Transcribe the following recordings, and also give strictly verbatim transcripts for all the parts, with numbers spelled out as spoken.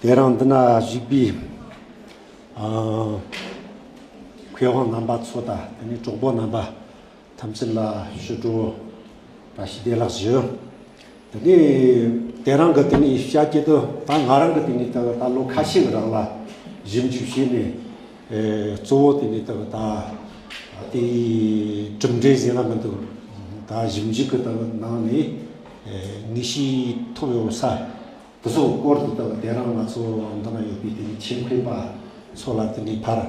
དེ་རིང་འདི་ན་བཞུགས་པའི་ཨ་མཁས་དབང་རྣམ་པ་ཚོ་དང་དེ་ནས་གྲོགས་པོ་རྣམ་པ་ཐམས་ཅད་ལ་ཞུ་སྒྲོ་བཀྲ་ཤིས་བདེ་ལེགས་ཞུ། དེ་ནས་དེ་རིང་གི་དེ་ནས་བཤད་རྒྱུ་དེ་ད་ང་རང་གི་དེ་ནས་ད་ད་ལོ་ཁ་ཤས་ཀྱི་རིང་ལ་ཞིབ་འཇུག་བྱས་ནས། ཨེ་གཙོ་བོ་དེ་ནས་ད་ད་དེའི་གྲུབ་འབྲས་ཟེར་ན་མི་འདུག་ད་ཞིབ་འཇུག་གི་ད་ནང་ནས་ཨེ་ངེས་ཤེས་ཐོབ་ཡོད་ས་དེ་ཚོ་སྐོར་དུ་ད་དེ་རིང་ང་ཚོ་འདི་ན་ཡོད་པའི་དེ་ནས་ཆེད་མཁས་པ་ཚོ་ལ་དེ་ནས་ཕར་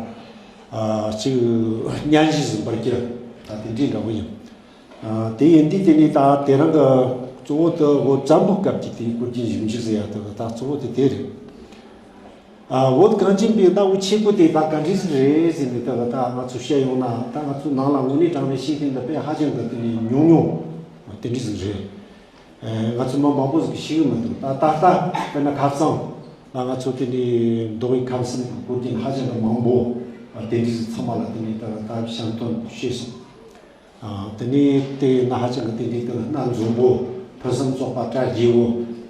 ཨ་ཅིག་སྙན་ཞུ་ཟིན་པར་གྱུར། ད་དེ་འདྲའི་འདྲ་བོ་ཡིན། ཨ་དེ་ཡིན་དུས་དེ་ནས་ད་དེ་རིང་གི་གཙོ་བོ་དེ་འོ་བཙན་པོའི་སྐབས་ཀྱི་དེའི་སྐོར་གྱི་ཞིབ་འཇུག་ཟེར་ཡ་དེ་ད་གཙོ་བོ་དེ་དེ་རེད། ཨ་བོད་གངས་ཅན་པའི་གནའ་བོའི་ཆས་གོས་དེ་ད་ག་འདྲ་ཞིག་རེད་ཟེར་ནས་ད་ད་ང་ཚོ་བཤད་ཡོང་ན་ད་ང་ཚོ་ནང་ལ་དངོས་གནས་དྲང་གནས་ཤེས་མཁན་འདི་དཔེ་ཧ་ཅང་གི་དེ་ནས་ཉུང་ཉུང་དེ་འདྲ་ཞིག་རེད། ཨེ་ང་ཚོ་མི་མང་པོ་ཞིག་གིས་ཤེས་ཀྱི་མི་འདུག་ད་ད་ལྟ་དཔེར་ན་ཁ་སང་ལ་ང་ཚོ་དེ་ནས་མདོ་དབུས་ཁམས་གསུམ་གྱི་སྐོར་གྱི་ཧ་ཅང་གི་མང་པོ་དེ་འདྲ་ཞིག་ཚང་མ་ལ་དེ་ནས་ད་ད་བཤད་དོན་ཤེས་སོང་། ཨ་དེ་ནས་དེ་ན་ཧ་ཅང་གི་དེ་འདྲའི་དེ་སྣ་འཛོམས་པོ་ཕུན་སུམ་ཚོགས་པ་གྲ་རྒྱས་པོ་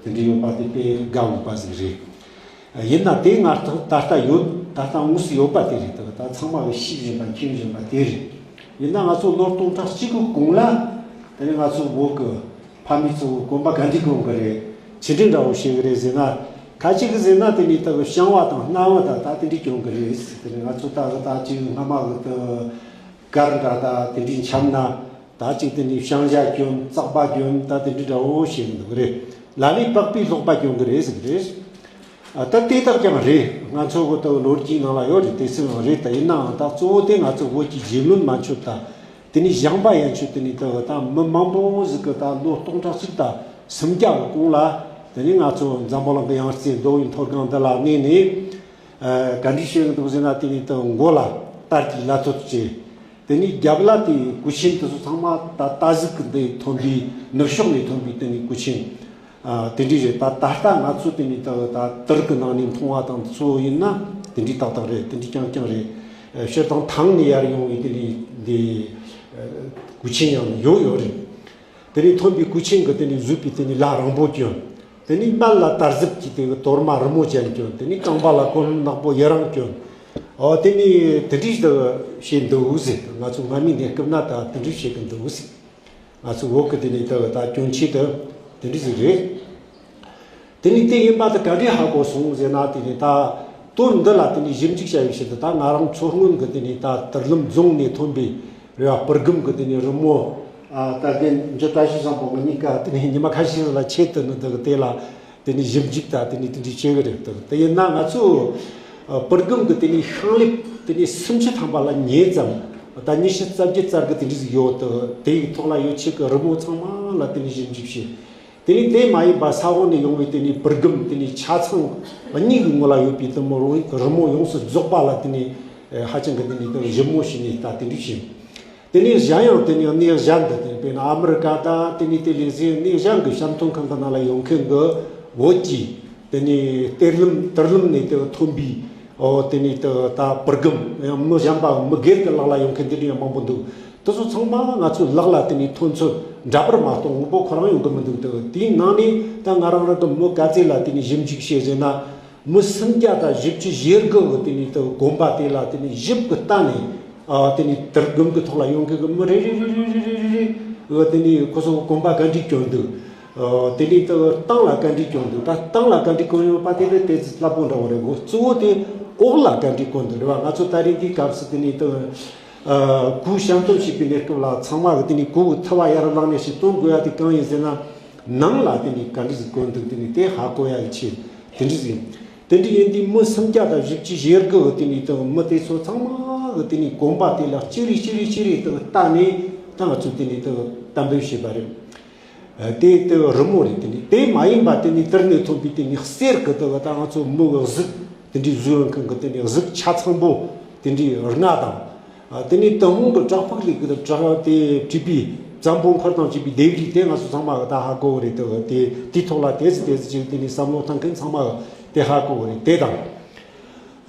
དེ་འདྲ་ཡོད་པ་དེ་དཔེ་དགའ་འོས་པ་ཟིག་རེད། ཡིན་ན་དེ་ང་ད་ད་ལྟ་ཡོད་ད་ལྟ་དངོས་སུ་ཡོད་པ་དེ་རེད། ད་ད་ཚང་མ་གི་ཤེས་བཞིན་པ་མཁྱེན་བཞིན་པ་དེ་རེད། ཡིན་ན་ང་ཚོ་ལོ་སྟོང་ཕྲག་གཅིག་གི་གོང་ལ་དེ་ནས་ང་ཚོ་བོད་གི་ཕ་མེས་ཚོ་གོམ་པ་ག་འདྲ་གོན་གི་རེད། ཆི་འདྲ་འདྲ་བོ་བྱེད་གི་རེད་ཟེར་ན། ཁ་ཅིག་གི་ཟེར་ན་དེ་ནས་ད་གི་ཞང་བ་དང་སྣ་བ་དང་ད་དེ་འདྲ་གྱོན་གི་རེད། དེ་ནས་ང་ཚོ་ད་གི་ད་ཅིག་སྔ་མ་གི་ད་གར་འདྲ་ད་དེ་འདྲའི་འཆམ་ན་ད་ཅིག་དེ་ནས་ཞང་ཞྭ་གྱོན་ཙག་པ་གྱོན་ད་དེ་འདྲ་འདྲ་བོ་བྱེད་གི་འདུག་གི་རེད། ལ་ལས་པགས་པའི་ལྷོག་པ་གྱོན་གི་རེད་ཟེར་གི་རེད། ཨ་ད་དེ་དག་ཀྱང་རེད། ང་ཚོ་གི་ད་ལོ་རྒྱུས་ནང་ལ་ཡོད་རེད། དེ་སྲིད་ཡང་རེད། ད་ཡིན་ནའང་ད་གཙོ་བོ་དེ་ང་ཚོ་བོད་ཀྱི་རྒྱལ་བློན་མན་ཆོད་ད། དེ་ནས་ཞང་པ་ཡན་ཆོད་དེ་ནས་ད་ད་མི་མང་པོ་ཟིག་གི་ད་ལོ་སྟོང་ཕྲག་གཅིག་དང་སུམ་བརྒྱ་གི་གོང་ལ་དེ་ནས་ང་ཚོ་འཛམ་བུ་གླིང་གི་ཡང་རྩེ་མདོ་དབུས་མཐོ་སྒང་འདི་ལ་གནས་ནས། ཨ་ག་འདྲ་བྱས་འདུག་ཟེར་ན་དེ་ནས་ད་མགོ་ལ་དར་གྱི་ལ་ཐོད་བྱས། དེ་ནས་རྒྱབ་ལ་དེ་གོས་ཆེན་དེ་ཚོ་ཚང་མ་ད་རྟ་ཟིག་གི་འདི་ཐོན་པའི་ནུབ་ཕྱོགས་ནས་ཐོན་པའི་དེ་ནས་གོས་ཆེན། ཨ་དེ་འདྲ་རེད། ད་ད་ལྟ་ང་ཚོ་དེ་ནས་ད་ད་དར་གི་ནང་ནས་མཐོང་བ་དང་འདི་ཚོ་ཡིན་ན་དེ་འདྲ་ཏག་ཏག་རེད། དེ་འདྲ་རྐྱང་རྐྱང་རེད། ཨ་སྤྱིར་བཏང་ཐང་ནས་ཡར་ཡོང་བའི་དེ་ནས་འདི་ཨ་གོས་ཆེན་ཡང་ཡོད་ཡོད་རེད། དེ་ནས་ཐོན་པའི་གོས་ཆེན་གི་དེ་ནས་བཟོས་པའི་དེ་ནས་ལ་རིང་པོ་གྱོན། དེ་ནས་དམར་ལ་དར་ཟབ་ཀྱི་དེ་གི་དོར་མ་རི་མོ་ཅན་གྱོན། དེ་ནས་རྐང་པ་ལ་གོས་ལྷམ་ནག་པོ་ཡི་རང་གྱོན། ཨོ་དེ་ནས་དེ་འདྲ་ཞིག་བྱས་འདུག་ཟེར། ང་ཚོ་སྔ་མའི་གནས་སྐབས་ན་ད་དེ་འདྲ་བྱེད་གི་འདུག་ཟེར། ང་ཚོ་བོད་གི་དེ་ནས་ད་ད་གྱོན་ཆས་དེ་དེ་འདྲ་ཟིག་རེད། དེ་ནས་དེ་ཡིན་པ་དེ་ག་འདྲས་ཧ་གོ་སོང་ཟེར་ན། དེ་ནས་ད་དོན་འདི་ལ་དེ་ནས་ཞིབ་འཇུག་བྱ་བའི་ཆེད་དུ་ད་ང་རང་མཚོ་སྔོན་གི་དེ་ནས་ད་དུར་ལུམ་རྫོང་ནས་ཐོན་པའི་རེ་བ་པུར་སྒམ་གི་དེ་ནས་རི་མོ། ཨ་ད་དེ་འཇུ་བཀྲ་ཤིས་བཟང་པོ་ང་གཉིས་ཀ་དེ་ནས་ཉི་མ་ཁ་ཤས་ལ་ཆེད་དུ་ནི་འདི་གི་དེ་ལ་དེ་ནས་ཞིབ་འཇུག་ད་དེ་ནས་དེ་འདྲས་བྱེད་གི་རེད། དེ་ཡིན་ན་ང་ཚོ་ཨ་པུར་སྒམ་གི་དེ་ནས་ཤིང་ལེབ་དེ་ནས་སུམ་ཅུ་ཐམ་པ་ལ་ཉེ་ཙམ་ད་ཉི་ཤུ་རྩ་བརྒྱད་རྩ་དགུ་དེ་འདྲས་ཟིག་ཡོད་དེ། དེའི་ཐོག་ལ་ཡོད་ཆེད་གི་རི་མོ་ཚང་མ་ལ་དེ་ནས་ཞིབ་འཇུག་བྱས། དེ་ནས་དེ་མ་ཡིན་པ་ས་འོག་ནས་ཡོང་བའི་དེ་ནས་པུར་སྒམ་དེ་ནས་ཆ་ཚང་གཉིས་ཀྱི་ངོ་ལ་ཡོད་པའི་དེ་མོ་རི་མོ་ཡོངས་སུ་རྫོགས་པ་ལ་དེ་ནས་ཧ་ཅང་གི་དེ་ནས་དེ་ཞིབ་མོ་བྱས་ནས་ད་དེ་འདྲ་བྱས། དེ་ནས་གཞན་ཡང་དེ་ནས་གནས་གཞན་དུ་དེ་དཔེར་ན་ཨ་མི་རི་ཀ་དང་དེ་ནས་དེ་ལས་ཟིན་གནས་གཞན་གྱི་བཤམས་སྟོན་ཁང་གི་ནང་ལ་ཡོང་མཁན་གྱི་བོད་ཀྱི་དེ་ནས་གཏེར་ལམ་དུར་ལམ་ནས་དེ་ཐོན་པའི། ཨོ་དེ་ནས་ད་ད་པུར་སྒམ་ཡང་མི་གཞན་པ་མི་སྒེར་གྱི་ལག་ལ་ཡོང་མཁན་དེ་འདྲ་ཡང་མང་པོ་འདུག་དེ་ཚོ་ཚང་མ་ང་ཚོའི་ལག་ལ་དེ་ནས་ཐོན་ཚུལ་འདྲ་པར་མ་གཏོགས་དངོས་པོ་ཁོ་རང་ཡོང་གི་མི་འདུག་དེ་དེའི་ནང་ནས་ད་ང་རང་རང་གི་མི་ག་ཚད་ལ་དེ་ནས་ཞིབ་འཇུག་བྱས་ཟེར་ན། མི་སུམ་བརྒྱ་དང་བཞི་བཅུ་ཞེ་དགུ་གི་དེ་ནས་ད་གོམ་པ་དེ་ལ་དེ་ནས་ཞིབ་གི་ལྟ་ནས། ཨ་དེ་ནས་དུར་སྒམ་གི་ཐོག་ལ་ཡོང་མཁན་གི་མི་རེ་རེ་རེ་རེ་དེ་ནས་ཁོ་ཚོ་གོམ་པ་ག་འདྲས་གྱོན་འདུག་ཨ་དེ་ནས་ད་སྟེང་ལ་ག་འདྲས་གྱོན་འདུག་ད་སྟེང་ལ་ག་འདྲས་གྱོན་ཡོད་པ་དེ་ལས་དེ་ཚོ་སླ་པོ་འདྲ་བོ་རེད་གོ། གཙོ་བོ་དེ་འོག་ལ་ག་འདྲས་གྱོན་འདུག་རེད་བ། ང་ཚོ་ད་རེས་འདིའི་སྐབས་སུ་དེ་ནས་ད་ཨ་གོས་བཤམས་སྟོན་བྱེད་པའི་གནས་སྐབས་ལ་ཚང་མ་གི་དེ་ནས་གོས་གི་ཐུ་བ་ཡར་བླངས་ནས་ཞིག་སྟོན་དགོས་ཡ་དེ་གང་ཡིན་ཟེར་ན། ནང་ལ་དེ་ནས་ག་འདྲས་ཟིག་གྱོན་འདུག་དེ་ནས་དེ་ཧ་གོ་ཡ་གི་ཆེད་དེ་འདྲས་ཟིག་དེ་འདྲ་ཡིན་དུས་མི་སུམ་བརྒྱ་དང་བཞི་བཅུ་ཞེ་དགུ་གི་དེ་ནས་དེ་མི་དེ་ཚོ་ཚང་མ་གི་དེ་ནས་གོམ་པ་དེ་ལ་ཅི་རེད་ཅི་རེད་ཅི་རེད་དེ་ལྟ་ནས་ད་ང་ཚོས་དེ་ནས་དེ་གཏན་འབེབས་བྱས་པ་རེད། ཨ་དེ་དེ་རི་མོ་རེད། དེ་ནས་དེ་མ་ཡིན་པ་དེ་ནས་དེར་ནས་ཐོན་པའི་དེ་ནས་གསེར་གི་དེ་ད་ང་ཚོ་མི་གི་གཟུགས་དེ་འདྲའི་བཟོས་ཡོད་མཁན་གི་དེ་ནས་གཟུགས་ཆ་ཚང་པོ་དེ་འདྲའི་ལྔ་དང་། ཨ་དེ་ནས་ཏུན་ཧོང་གི་བྲག་ཕུག་ལས་ཀྱི་བྲག་དེ་བྲིས་པའི་བཙན་པོ་འཁོར་དང་བཅས་པའི་ལྡེབས་རིས་དེ་ང་ཚོ་ཚང་མ་གི་ད་ཧ་གོ་བ་རེད། དེ་དེ་དེའི་ཐོག་ལ་དེ་ཚོ་དེ་ཚོ་ཅིག་དེ་ནས་བསམ་བློ་བཏང་མཁན་ཚང་མ་གི་དེ་ཧ་གོ་བ་རེད། དེ་དང་།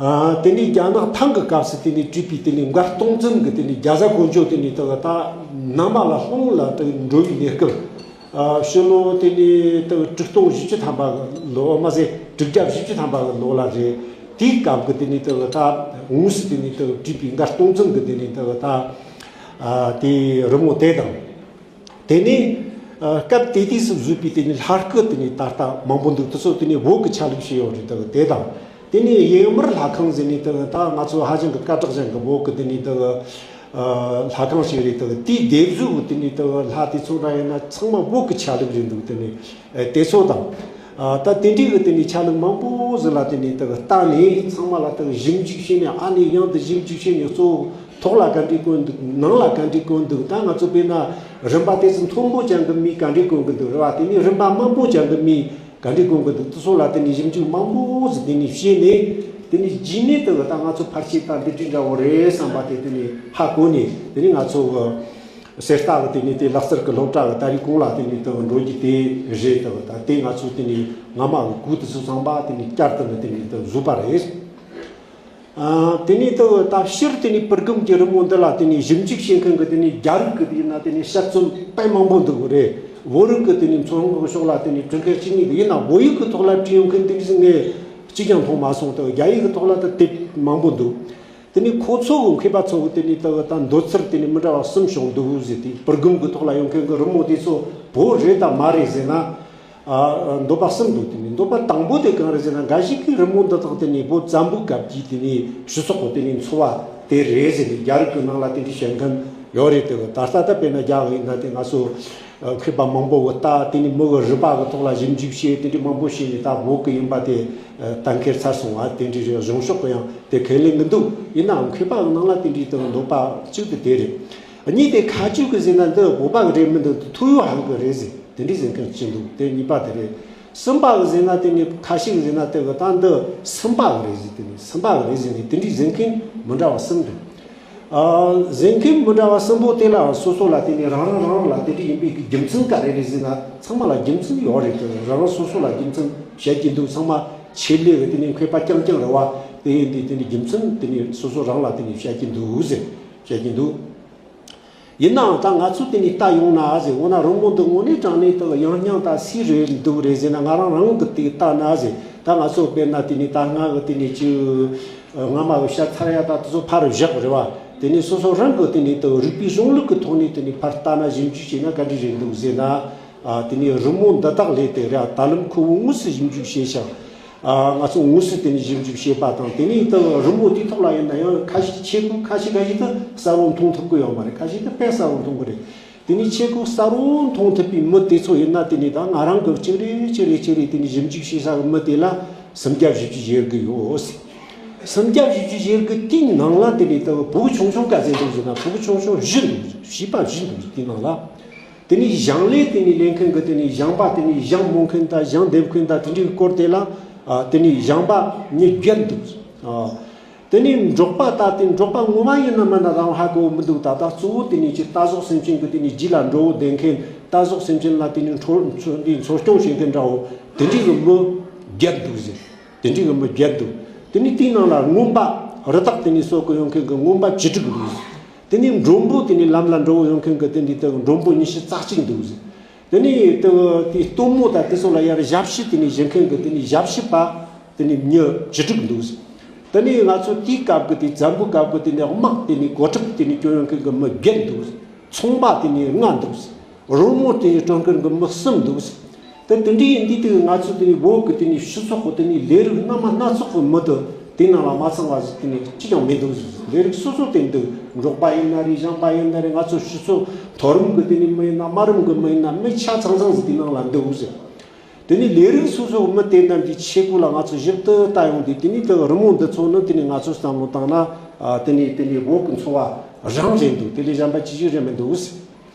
ཨ་དེ་ནས་རྒྱ་ནག་ཐང་གི་སྐབས་སུ་དེ་ནས་བྲིས་པའི་དེ་ནས་མགར་སྟོང་བཙན་གྱི་དེ་ནས་རྒྱ་བཟའ་གོ་འཇོ་དེ་ནས་ད་ད་ནང་མ་ལ་ལྷོང་ལ་དེ་འགྲོ་བའི་གནས་སྐབས། ཕྱི་ལོ་དེ་ནི་ད་དྲུག་སྟོང་བཞི་བཅུ་ཐམ་པ་ལོ་མ་ཟད་དྲུག་བརྒྱ་བཞི་བཅུ་ཐམ་པ་ལོ་ལ་རེད། དེའི་སྐབས་ཀྱི་དེ་ནི་ད་ད་དངོས་སུ་དེ་ནི་ད་བྲིས་པའི་འགའ་སྟོང་ཙམ་གྱི་དེ་ནི་ད་ད་དེ་རི་མོ་དེ་དང་། དེ་ནས་སྐབས་དེ་དུས་སུ་བཟོས་པའི་དེ་ནི་ལྷ་སྐུ་དེ་ནི་ད་ལྟ་མང་པོ་འདུག་དེ་ཚོ་དེ་ནི་བོད་ཀྱི་ཆ་ལུགས་ཤིག་ཡོད་རེད་དེ་དེ་དང་། དེ་ནས་གཡས་དམར་ལྷ་ཁང་ཟེར་ནས་དེ་ད་ང་ཚོ་ཧ་ཅང་གི་སྐད་གྲགས་ཅན་གྱི་བོད་ཀྱི་དེ་ནི་དེ་ལྷ་ཁང་ཞིག་རེད། དེ་དེའི་སྡེབ་གཟུགས་དེ་ནི་དེ་ལྷ་དེ་ཚོ་འདྲ་ཡིན་ན་ཚང་མ་བོད་ཀྱི་ཆ་ལུགས་རེད་འདུག་དེ་ནི་དེ་ཚོ་དང་། ད་དེ་འདྲའི་གི་དེ་ནི་ཆ་ལུགས་མང་པོ་ཟིག་ལ་དེ་ནི་དེ་བལྟས་ནས་ཚང་མ་ལ་དེ་ཞིབ་འཇུག་བྱས་ནས་ཨ་ནི་ཡང་དེ་ཞིབ་འཇུག་བྱས་ནས་གཙོ་བོ། ཐོག་ལ་ག་འདྲས་བཀོད་འདུག་ནང་ལ་ག་འདྲས་བཀོད་འདུག་ད་ང་ཚོ་དཔེར་ན་རིམ་པ་དེ་ཚོ་མཐོན་པོ་ཅན་གྱི་མིས་ག་འདྲས་བཀོད་གི་འདུག་རེད་བ། དེ་ནས་རིམ་པ་དམའ་པོ་ཅན་གྱི་མིས་ག་འདྲས་བཀོད་གི་འདུག་དེ་ཚོ་ལ་དེ་ནས་ཞིབ་འཇུག་མང་པོ་ཟིག་དེ་ནས་བྱས་ནས་དེ་ནས་རྗེས་ནས་དེ་ད་ང་ཚོ་ཕལ་ཆེར་ད་འདི་འདྲས་འདྲ་བོ་རེད་བསམ་པ་དེ་དེ་ནས་ཧ་གོ་ནས་དེ་ནས་ང་ཚོ་གི་གསེར་རྟ་གི་དེ་ནས་དེ་ལག་རྩལ་གྱི་སློབ་གྲྭ་གི་ད་རེས་གོང་ལ་དེ་ནས་དེ་འགྲོ་རྒྱུ་དེ་རེད། དེ་ད་དེ་ང་ཚོ་དེ་ནས་སྔ་མ་གི་གོས་དེ་ཚོ་ཚང་པ་དེ་ནས་བསྐྱར་དུ་ནས་དེ་ནས་དེ་བཟོས་པ་རེད། ཨ། དེ་ནས་ད་ད་སྤྱིར་དེ་ནས་པུར་སྒམ་གྱི་རི་མོ་འདི་ལ་དེ་ནས་ཞིབ་འཇུག་བྱེད་མཁན་གྱི་དེ་ནས་རྒྱ་རིགས་ཀྱི་དེ་ཡིན་ན་དེ་ནས་དཔྱད་རྩོམ་དཔེ་མང་པོ་འདུག་གི་རེད། བོད་རིགས་ཀྱི་དེ་ནས་མཚོ་སྔོན་གྱི་ཕྱོགས་ལ་དེ་ནས་བྲིས་མཁན་གཅིག་གཉིས་དེ་ཡིན་ན་བོད་ཡིག་གི་ཐོག་ལ་བྲིས་ཡོང་མཁན་དེ་ཚོ་ངས་གཅིག་ཀྱང་མཐོང་མ་སོང་། ད་རྒྱ་ཡིག་གི་ཐོག་ལ་ད་དེབ་མང་པོ་འདུག་དེ་ནས་ཁོ་ཚོ་གི་མཁས་པ་ཚོ་གི་དེ་ནས་ད་ད་འདོད་ཚུལ་དེ་ནས་མི་འདྲ་བ་གསུམ་བྱུང་འདུག་ཟེར། དེ་པུར་སྒམ་གྱི་ཐོག་ལ་ཡོང་མཁན་གྱི་རི་མོ་དེ་ཚོ་བོད་རེད་དམ་མ་རེད་ཟེར་ན། ཨ། འདོད་པ་གསུམ་འདུག་དེ་ནས་འདོད་པ་དང་པོ་དེ་གང་རེད་ཟེར་ན། འགའ་ཞིག་གིས་རི་མོ་འདི་དག་དེ་ནས་བོད་བཙན་པོའི་སྐབས་ཀྱི་དེ་ནས་སྤྱི་ཚོགས་ཀྱི་དེ་ནས་འཚོ་བ་དེ་རེད་ཟེར་ནས་རྒྱ་རིགས་ཀྱི་ནང་ལ་དེ་འདྲ་བཤད་མཁན་ཡོད་རེད། དེ་ད་ལྟ་ད་དཔེར་ན་རྒྱ་གི་ཡིན་ན་དེ་ང་ཚོ་མཁས་པ་མང་པོ་གི་ད་དེ་ནས་མི་གི་རུས་པ་གི་ཐོག་ལ་ཞིབ་འཇུག་བྱས་དེ་འདྲ་མང་པོ་བྱས་ནས་ད་བོད་ཀྱི་ཡིན་པ་དེ་གཏན་འཁེལ་ཚར་སོང་བ་དེ་འདྲ་རེད། གཞུང་ཕྱོགས་ཀྱི་ཡང་དེ་ཁས་ལེན་གི་འདུག་ཡིན་ནའང་མཁས་པ་གི་ནང་ལ་དེ་འདྲའི་དེ་འདོད་པ་གཅིག་དེ་དེ་རེད། གཉིས་དེ་ཁ་ཅིག་གིས་ཟེར་ན་འདི་བོད་པ་གི་རེད་མི་འདུག་ཐུ་ཡོ་ཧན་གི་རེད་ཟེར། དེ་འདྲའི་ཟེར་མཁན་གཅིག་འདུག་དེ་གཉིས་པ་དེ་རེད། གསུམ་པ་གི་ཟེར་ན་དེ་ནི་ཁ་ཤས་ཀྱིས་ཟེར་ན་དེ་གི་ད་འདི་སུམ་པ་གི་རེད་ཟེར། དེ་ནི་སུམ་པ་གི་རེད་ཟེར་ནས་དེ་འདྲའི་ཟེར་མཁན་མི་འདྲ་བ་གསུམ་འདུག་ཨ། ཟེར་མཁན་མི་འདྲ་བ་གསུམ་པོ་དེ་ལ་སོ་སོ་ལ་དེ་ནི་རང་རང་རང་རང་ལ་དེ་འདྲ་ཡིན་པའི་གི་རྒྱུ་མཚན་ག་རེ་རེད་ཟེར་ན། ཚང་མ་ལ་རྒྱུ་མཚན་ཡོད་རེད། དེ་རང་རང་སོ་སོ་ལ་རྒྱུ་མཚན་བཤད་ཀྱི་འདུག་ཚང་མ་ཆེད་ལས་གི་དེ་ནི་མཁས་པ་རྐྱང་རྐྱང་རེད་བ། དེ་ཡིན་དུས་དེ་ནི་རྒྱུ་མཚན་དེ་ནི་སོ་སོ་རང་ལ་དེ་ནི་བཤད་ཀྱི་འདུག་ཟེར། བཤད་ཀྱི་འདུག་ཡིན་ནའང་ད་ང་ཚོས་དེ་ནས་ལྟ་ཡོང་ན་ཟེར། འོ་ན་རི་མོ་འདི་དངོས་གནས་དྲང་གནས་དག་ཡང་སྙིང་དང་སུའི་རེད་འདུག་རེད་ཟེར་ན། ང་རང་རང་གི་དེ་ལྟ་ན་ཟེར། ད་ང་ཚོ་དཔེར་ན་དེ་ནས་ད་སྔ་གི་དེ་ནས་ཅི་སྔ་མ་གི་བཤད་ཚར་ཡ་ད་དེ་ཚོ་ཕར་བཞག་རེད་བ། དེ་ནས་སོ་སོ་རང་གི་དེ་ནས་དག་རིག་པའི་གཞུང་ལུགས་ཀྱི་ཐོག་ནས་དེ་ནས་ཕར་ལྟ་ན་ཞིབ་འཇུག་བྱས་ན་ག་འདྲ་རེད་འདུག་ཟེར་ན། ཨ། དེ་ནས་རི་མོ་འདི་དག་ལས་དེ་ར་ད་ལམ་ཁོ་བོ་དངོས་སུ་ཞིབ་འཇུག་བྱས་ཤིང་། ཨ། ང་ཚོ་དངོས་སུ་དེ་ནས་ཞིབ་འཇུག་བྱས་པ་དང་། དེ་ནས་ད་རི་མོ་དེའི་ཐོག་ལ་ཡིན་ན་ཡང་ཁ་ཤས་ཆས་གོས་ཁ་ཤས་ཁ་ཤས་དེ་གསལ་བོ་མཐོང་ཐུབ་ཀྱི་ཡོད་མ་རེད། ཁ་ཤས་དེ་དཔེ་གསལ་བོ་མཐོང་གི་རེད། དེ་ནས་ཆས་གོས་གསལ་བོ་མཐོང་ཐུབ་པའི་མི་དེ་ཚོ་ཡིན་ན། དེ་ནས་ད་ང་རང་གི་གཅིག་རེ་གཅིག་རེ་གཅིག་རེ་དེ་ནས་ཞིབ་འཇུག་བྱེད་ས་གི་མི་དེ་ལ་སུམ་བརྒྱ་བཞི་བཅུ་ཞེ་དགུ་ཡོད། སུམ་བརྒྱ་བཞི་བཅུ་ཞེ་དགུ་དེའི་ནང་ལ་དེ་ནས་ད་བུ་གུ་ཆུང་ཆུང་ག་ཚད་འདུག་ཟེར་ན། བུ་གུ་ཆུང་ཆུང་བཞི་འདུག་བྱིས་པ་བཞི་འདུག་དེའི་ནང་ལ། དེ་ནས་ཞིང་ལས་དེ་ནས་ལས་མཁན་གྱི་དེ་ནས་ཞིང་པ་དེ་ནས་ཞིང་རྨོ་མཁན་དང་ཞིང་འདེབས་མཁན་དང་དེ་འདྲའི་སྐོར་དེ་ལ། ཨ། དེ་ནས་ཞིང་པ་མི་བརྒྱད་འདུག་ཨ། དེ་ནས་འབྲོག་པ་ད་དེ་འབྲོག་པ་ངོ་མ་ཡིན་ན་མིན་ན་རང་ཧ་གོ་མི་འདུག་ད་ད་གཙོ་བོ་དེ་ནས་ཅིག་རྟ་ཟོག་སེམས་ཅན་གྱི་དེ་ནས་རྗེས་ལ་འགྲོ་བོ་བསྡད་མཁན། རྟ་ཟོག་སེམས་ཅན་ལ་དེ་ནས་འཕྲོ་འཕྲོ་འདི་འཚོ་སྐྱོང་བྱེད་མཁན་འདྲ་བོ་དེ་འདྲའི་གི་མི་བརྒྱད་འདུག་ཟེར། དེ་འདྲའི་གི་མི་བརྒྱད་འདུག་དེ་ནས་དེའི་ནང་ལ་རྔོན་པ་རི་དྭགས་དེ་ནས་གསོ་གི་ཡོང་མཁན་གྱི་རྔོན་པ་བཅུ་དྲུག་འདུག་དེ་ནས་མགྲོན་པོ་དེ་ནས་ལམ་ལ་འགྲོ་ཡོང་མཁན་གྱི་དེ་འདྲའི་དེ་མགྲོན་པོ་ཉི་ཤུ་རྩ་གཅིག་འདུག་དེ་ནས་དེ་དེ་སྟོན་མོ་དང་དེ་ཚོ་ལ་ཡར་ཞབས་ཕྱི་དེ་ནས་བྱེད་མཁན་གྱི་དེ་ནས་ཞབས་ཕྱི་པ་དེ་ནས་མི་བཅུ་དྲུག་འདུག་དེ་ནས་ང་ཚོ་དེའི་སྐབས་ཀྱི་དེ་བཙན་པོའི་སྐབས་ཀྱི་དེ་ནས་དམག་དེ་ནས་འགོ་ཁྲིད་དེ་ནས་སྐྱོང་ཡོང་མཁན་གྱི་མི་བརྒྱད་འདུག་ཚོང་པ་དེ་ནས་ལྔ་འདུག་རོལ་མོ་དེ་ནས་དཀྲོལ་མཁན་གྱི་མི་གསུམ་འདུག་དེ་དེ་འདྲ་ཡིན་དུས་དེ་ང་ཚོ་དེ་ནས་བོད་ཀྱི་དེ་ནས་སྤྱི་ཚོགས་ཀྱི་དེ་ནས་ལས་རིགས་སྣ་མ་སྣ་ཚོགས་ཀྱི་མི་དེ་དེ་ནང་ལ་མ་ཚང་བ་ཞིག་དེ་ནས་གཅིག་ཀྱང་མི་འདུག་ལས་རིགས་སོ་སོ་དེ་འདུག་འབྲོག་པ་ཡིན་ན་རེད། ཞིང་པ་ཡིན་ན་རེད། ང་ཚོ་སྤྱི་ཚོགས་མཐོ་རིམ་གྱི་དེ་ནས་མི་ཡིན་ན་དམའ་རིམ་གྱི་མི་ཡིན་ན་མི་ཆ་ཚང་ཚང་ཞིག་དེ་ནང་ལ་འདུག་ཟེར། དེ་ནས་ལས་རིགས་སོ་སོ་མི་དེ་རྣམས་ཀྱི་ཆས་གོས་ལ་ང་ཚོ་ཞིབ་ཏུ་ལྟ་ཡོང་དུས། དེ་ནས་དེ་རི་མོ་འདི་ཚོ་ནི་དེ་ནས་ང་ཚོས་བསམ་བློ་བཏང་ན། ཨ། དེ་ནས་དེ་ནས་བོད་ཀྱི་འཚོ་བ་རང་རེད་འདུག་དེ་ལས་གཞན་པ་ཅི་ཞིག་རེད་མི་འདུག་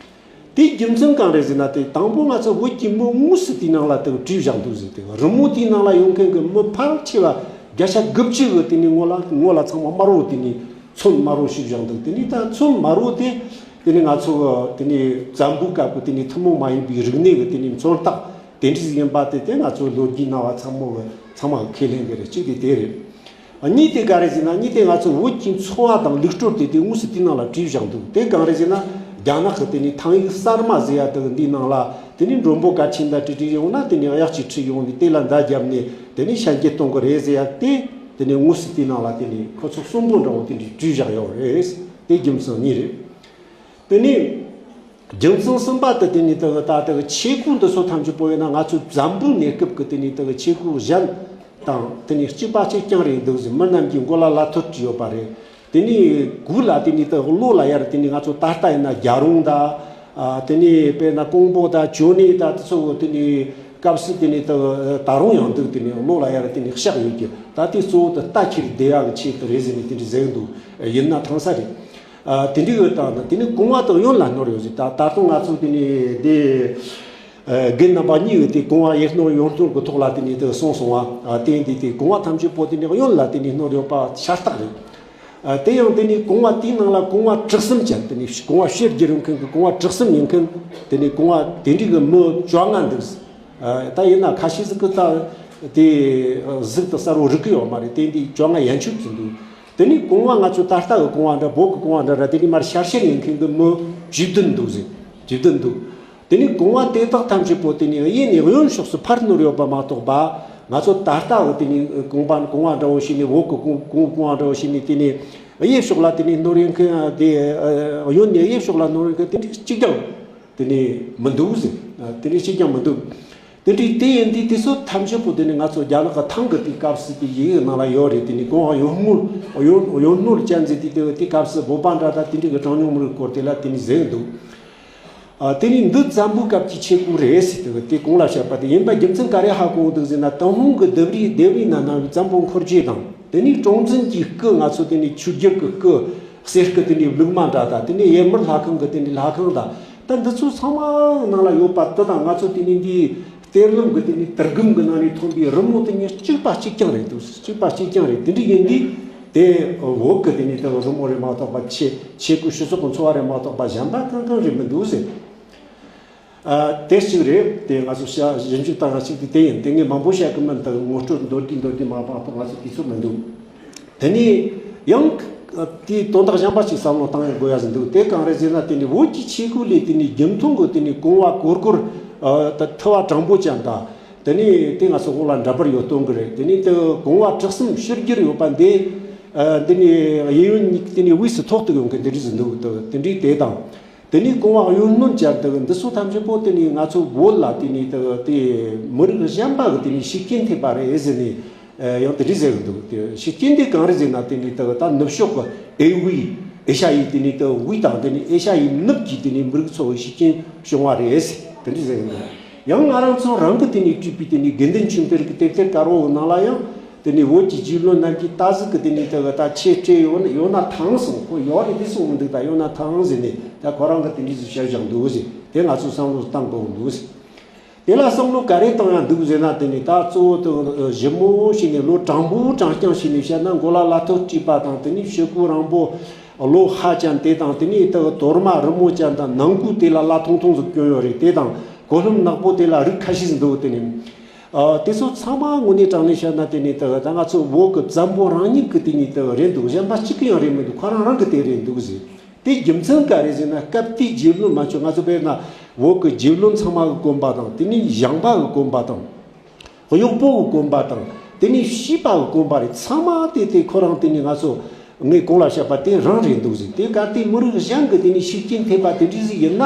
དེའི་རྒྱུ་མཚན་གང་རེད་ཟེར་ན། དེ་དང་པོ་ང་ཚོ་བོད་ཀྱི་མི་དངོས་སུ་དེའི་ནང་ལ་དེ་བྲིས་བཞག་འདུག་ཟེར། དེ་རི་མོ་དེའི་ནང་ལ་ཡོང་མཁན་གྱི་མི་ཕལ་ཆེ་བ་བརྒྱ་ཆ་དགུ་བཅུ་གི་དེ་ནས་ངོ་ལ་ངོ་ལ་ཚང་མ་དམར་བོ་དེ་ནས་ཚོན་དམར་བོ་བྱས་བཞག་འདུག་དེ་ནས་ད་ཚོན་དམར་བོ་དེ་དེ་ནས་ང་ཚོ་གི་དེ་ནས་བཙན་པོའི་སྐབས་ཀྱི་དེ་ནས་ཐུན་མོང་མ་ཡིན་པའི་རིག་གནས་ཀྱི་དེ་ནས་མཚོན་རྟགས་དེ་འདྲ་ཞིག་ཡིན་པ་དེ་དེ་ང་ཚོ་ལོ་རྒྱུས་སྣ་བ་ཚང་མོ་གི་ཚང་མ་གི་ཁས་ལེན་གྱི་རེད། གཅིག་དེ་དེ་རེད། གཉིས་དེ་ག་རེ་ཟེར་ན། གཉིས་དེ་ང་ཚོ་བོད་ཀྱི་འཚོ་བ་དང་ལུགས་སྲོལ་དེ་དེ་དངོས་སུ་དེའི་ནང་ལ་བྲིས་བཞག་འདུག་དེ་གང་རེད་ཟེར་ན། རྒྱ་ནག་གི་དེ་ནས་ཐང་ཡིག་གསར་མ་ཟེར་ཡ་དེ་འདིའི་ནང་ལ་དེ་ནས་མགྲོན་པོ་གལ་ཆེན་དང་བྲིས་བྲིས་ཡོང་ན་དེ་ནས་གཡག་ཅིག་ཁྲིད་ཡོང་ནས་དེ་ལ་མདའ་བརྒྱབ་ནས་དེ་ནས་ཤན་སྐྱེལ་གཏོང་གི་རེད་ཟེར་ཡ་དེ་དེ་ནས་དངོས་སུ་དེའི་ནང་ལ་དེ་ནས་ཁོ་ཚོ་གསོན་པོ་འདྲ་བོ་དེ་འདྲའི་བྲིས་བཞག་ཡོད་རེད། དེ་རྒྱུ་མཚན་གཉིས་རེད། དེ་ནས་རྒྱུ་མཚན་གསུམ་པ་དེ་དེ་ནས་དེ་ད་དེ་ཆས་གོས་འདི་ཚོ་ཐམས་ཅད་པོ་ཡིན་ན་ང་ཚོ་འཛམ་བུའི་གནས་སྐབས་ཀྱི་དེ་ནས་དེ་ཆས་གོས་གཞན་དང་དེ་ནས་གཅིག་པ་གཅིག་རྐྱང་རེད་འདུག་ཟེར། མི་རྣམས་ཀྱི་མགོ་ལ་ལ་ཐོད་བྲིས་ཡོད་པ་རེད། དེ་ནས་གུ་ལ་དེ་ནས་ད་གློ་ལ་ཡར་དེ་ནས་ང་ཚོ་ད་ལྟ་ཡིན་ན་རྒྱ་རོང་ད། ཨ། དེ་ནས་དཔེར་ན་ཀོང་པོ་ད་ཅོ་ནེ་ད་དེ་ཚོ་དེ་ནས་སྐབས་སུ་དེ་ནས་ད་ད་རུང་ཡང་འདུག། དེ་ནས་གློ་ལ་ཡར་དེ་ནས་ཤག་ཡོད་ཀྱི་ད་དེ་གཙོ་བོ་ད་རྟ་ཁྱེར་བསྡད་ཡག་གི་ཆེད་དུ་རེད་ཟེར་ནས་དེ་འདྲ་ཟེར་གི་འདུག། ཡིན་ན་ཐང་ས་རེད། ཨ། དེ་འདྲ་ཡོད་དང་དེ་ནས་རྐང་བ་དང་གཡོན་ལ་ནོར་ཡོད་ཟེར། ད་ད་དུང་ང་ཚོ་དེ་ནས་དེ། ཨ། རྒན་རྣམ་པ་གཉིས་ཀྱིས་དེ་རྐང་བ་གཡས་ནོར་གཡོན་ནོར་གྱི་ཐོག་ལ་དེ་ནས་དེ་གསུངས་སོང་བ། ཨ། དེ་ཡིན་དུས་དེ་རྐང་བ་ཐམས་ཅད་པོ་དེ་ནས་གཡོན་ལ་དེ་ནས་ནོར་ཡོད་པ་ཤ་སྟག་རེད། ཨ། དེ་ཡང་དེ་ནས་རྐང་བ་དེའི་ནང་ལ་རྐང་བ་གྲུ་གསུམ་ཅན་དེ་ནས་རྐང་བ་ཕྱེད་བརྒྱ་ཡོད་མཁན་གྱི་རྐང་བ་གྲུ་གསུམ་ཡིན་མཁན་དེ་ནས་རྐང་བ་དེ་འདྲའི་གི་མི་བཅོ་ལྔ་འདུག། ཨ། ད་ཡིན་ན་ཁ་ཤས་ཟིག་གིས་ད་དེ་གཟུགས་དེ་གསལ་བོ་རིག་གི་ཡོད་མ་རེད། དེ་འདི་བཅོ་ལྔ་ཡན་ཆོད་ཀྱི་འདུག། དེ་ནས་རྐང་བ་ང་ཚོ་ད་ལྟ་གི་རྐང་བ་འདྲ་བོད་ཀྱི་རྐང་བ་འདྲ་ར་དེ་ནས་མར་ཤར་ཤར་ཡིན་མཁན་གྱི་མི་བཅུ་བདུན་འདུག་ཟེར། བཅུ་བདུན་འདུག། དེ་ནས་རྐང་བ་དེ་དག་ཐམས་ཅད་པོ་དེ་ནས་གཡས་ནས་གཡོན་ཕྱོགས་སུ་ཕར་ནོར་ཡོད་པ་མ་གཏོགས་པ། ང་ཚོ་ད་ལྟ་གི་དེ་ནས་རྐང་པ་རྐང་བ་འདྲ་བོ་ཞིག་ནས་འོག་གི་རྐང་རྐང་རྐང་བ་འདྲ་བོ་ཞིག་ནས་དེ་ནས་གཡས་ཕྱོགས་ལ་དེ་ནས་ནོར་ཡོད་མཁན་དེ། གཡོན་ནས་གཡས་ཕྱོགས་ལ་ནོར་ཡོད་མཁན་དེ་འདྲ་གཅིག་ཀྱང་དེ་ནས་མི་འདུག་ཟེར། དེ་འདྲ་གཅིག་ཀྱང་མི་འདུག། དེ་འདྲའི་དེ་ཡིན་དུས་དེ་ཚོ་ཐམས་ཅད་པོ་དེ་ནི་ང་ཚོ་རྒྱ་ནག་གི་ཐང་གི་དེའི་སྐབས་སུ་དེ་ཡི་གེ་ནང་ལ་ཡོད་རེད། དེ་ནི་རྐང་བ་གཡོན་ནོར་གཡོན་གཡོན་ནོར་ཅན་ཟེར་དུས་དེ་དེའི་སྐབས་སུ་བོད་པ་འདྲ་ད་དེ་འདྲའི་གི་གྲངས་ཉུང་མི་རིགས་སྐོར་དེ་ལ་དེ་ནི་ཟེར་གི་འདུག། ཨ། དེ་ནི་འདི་བཙན་པོའི་སྐབས་ཀྱི་ཆས་གོས་རེད་ཟེར་དེ་དེ་གོང་ལ་བཤད་པ་དེ་ཡིན་པ་རྒྱུ་མཚན་ག་རེ་ཧ་གོ་འདུག་ཟེར་ན། ཏུན་ཧོང་གི་ལྡེབས་རིས་ལྡེབས་རིས་ན་གནང་བའི་བཙན་པོ་འཁོར་རྒྱུག་དང་དེ་ནི་གྲོང་བཙུན་གྱི་སྐུ། ང་ཚོ་དེ་ནི་ཆོས་རྒྱལ་གྱི་སྐུ། གསེར་སྐུ་དེ་ནི་ལུགས་མ་འདྲ་ད་དེ་ནི་ཡེ་མུར་ལྷ་ཁང་གི་དེ་ནི་ལྷ་ཁང་ད། ད་འདི་ཚོ་ཚང་མ་ནང་ལ་ཡོད་པ་དེ་དང་ང་ཚོ་དེ་ནི་འདིའི་གཏེར་ལམ་གྱི་དེ་ནི་དུར་སྒམ་གྱི་ནང་ནས་ཐོན་པའི་རི་མོ་དེ་ནི་གཅིག་པ་གཅིག་རྐྱང་རེད་འདུག། གཅིག་པ་གཅིག་རྐྱང་རེད། དེ་འདྲ་ཡིན་དུས་དེ་བོད་ཀྱི་དེ་ནི་དེ་རི་མོ་རེད་མ་གཏོགས་པ་ཆས་ཆས་གོས་སྤྱི་ཚོགས་ཀྱི་འཚོ་བ་རེད་མ་གཏོགས་པ་གཞན་པ་གང་གང་རེད་མི་འདུག་ཟེར། ཨ། དེ་གཅིག་རེད། དེ་ང་ཚོ་བྱ་ཞིབ་འཇུག་བཏང་བ་གཅིག་དེ་དེ་ཡིན། དེ་ངས་མང་པོ་བཤད་གི་མིན། དེ་ངོ་སྤྲོད་མདོར་བསྡུས་མདོར་བསྡུས་མ་གཏོགས་ང་ཚོ་དུས་ཚོད་མི་འདུག། དེ་ནས་ཡང་དེའི་དོན་དག་གཞན་པ་ཞིག་བསམ་བློ་བཏང་ཡང་དགོས་ཡ་ཟིག་འདུག། དེ་གང་རེད་ཟེར་ན། དེ་ནི་བོད་ཀྱི་ཆས་གོས་ལས་དེ་ནི་རྒྱུན་མཐོང་གི་དེ་ནི་རྐང་བ་གོར་གོར། ཨ། ད་ཐུ་བ་དྲང་པོ་ཅན་དང་། དེ་ནས་དེ་ང་ཚོ་འོག་ལ་འདྲ་པར་ཡོད་སྟོན་གི་རེད། དེ་ནས་དེ་རྐང་བ་གྲུ་གསུམ་ཕྱེད་བརྒྱ་ཡོད་པ་འདི། ཨ། འདི་ནི་གཡས་གཡོན་གཉིས་དེ་ནི་དབུས་སུ་ཐོག་ཏུ་ཡོང་གི་འདི་འདྲ་ཟིག་འདུག། དེ་འདྲའི་དེ་དང་། དེ་ནས་རྐང་བ་གཡོན་སྣོན་ཅན་དེ་འདི་ཚོ་ཐམས་ཅད་པོ་དེ་ནི་ང་ཚོ་བོད་ལ་དེ་ནི་དེ་དེ་མི་རིགས་གཞན་པ་གི་དེ་ནི་ཤུགས་རྐྱེན་ཐེབས་པ་རེད་ཟེར་ནས། ཨ། ཡང་དེ་འདྲ་ཟེར་གི་འདུག། དེ་ཤུགས་རྐྱེན་དེ་གང་རེད་ཟེར་ན། དེ་ནི་དེ་ད་ནུབ་ཕྱོགས་གི་ཨེ་ཝི་ཨེ་ཤ་ཡའི་དེ་ནི་དེ་དབུས་དང་དེ་ནི་ཨེ་ཤ་ཡའི་ནུབ་ཀྱི་དེ་ནི་མི་རིགས་ཚོ་གི་ཤུགས་རྐྱེན་བྱུང་བ་རེད་ཟེར། དེ་འདྲ་ཟེར་གི་འདུག། ཡང་ང་རང་ཚོ་རང་གི་དེ་ནི་བྲིས་པའི་དེ་ནི་དགེ་འདུན་ཆོས་འཕེལ་གྱི་དེབ་ཐེར་དཀར་པོ་ནང་ལ་ཡང་། དེ་ནས་བོད་ཀྱི་རྗེ་བློན་རྣམས་ཀྱིས་ད་གཟོད་ཀྱི་དེ་ནས་དེ་ག་ད་ཆས་སྤྲས་ཡོད་ན་ཡོད་ན་ཐང་སོང་། ཁོ་ཡོད་རེད་དེ་གསུངས་མི་འདུག། ད་ཡོད་ན་ཐང་ཟེར་ནས་ད་ཁོ་རང་གིས་དེ་འདྲ་ཟིག་བཤད་བཞག་འདུག་ཟེར། དེ་ང་ཚོས་བསམ་བློ་བཏང་དགོས་འདུག་ཟེར། དེ་ལ་བསམ་བློ་ག་རེ་བཏང་ཡང་འདུག་ཟེར་ན། དེ་ནས་ད་གཙོ་བོ་དེ་ཞིབ་མོ་ཞིག་ནས་ལོ་དྲང་པོ་དྲང་རྐྱང་ཞིག་ནས་བཤད་ན། མགོ་ལ་ལ་ཐོད་བྲིས་པ་དང་། དེ་ནས་ཕྱུ་གུ་རིང་པོ་ལོ་ཧ་ཅན་དེ་དང་། དེ་ནས་དེ་ག་དོར་མ་རི་མོ་ཅན་དང་། ནང་ཁུལ་དེ་ལ་ལ་ཐུང་ཐུང་ཟིག་གྱོན་ཡོད་རེད། དེ་དང་གོ་ལྷམ་ནག་པོ་དེ་ལ་རིགས་ཁ་ཤས་ཟིག་འདུག། དེ་ནས། ཨ། དེ་ཚོ་ཚང་མ་དངོས་གནས་དྲང་གནས་བཤད་ན། དེ་ནས་དེ་ག་ད་ང་ཚོ་བོད་ཀྱི་བཙན་པོ་རང་ཉིད་ཀྱི་དེ་ནས་དེ་ག་རེད་འདུག། གཞན་པ་གཅིག་གི་ཡང་རེད་མི་འདུག། ཁོ་རང་རང་གི་དེ་རེད་འདུག་ཟེར། དེ་རྒྱུ་མཚན་ག་རེ་ཟེར་ན། སྐབས་དེའི་རྗེ་བློན་མ་ཆོག། ང་ཚོ་དཔེར་ན་བོད་ཀྱི་རྗེ་བློན་ཚང་མ་གི་གོན་པ་དང་། དེ་ནས་ཞང་པ་གི་གོན་པ་དང་། གཡོག་པོ་གི་གོན་པ་དང་། དེ་ནས་བྱིས་པ་གི་གོན་པ་རེད། ཚང་མ་དེ་དེ་ཁོ་རང་དེ་ནས་ང་ཚོ། ངས་གོང་ལ་བཤད་པ་དེ་རང་རེད་འདུག་ཟེར། དེ་ག་དེ་མི་རིགས་གཞན་གྱི་དེ་ནས་ཤུགས་རྐྱེན་ཐེབས་པ་དེ་འདྲ་ཟིག་ཡིན་ན།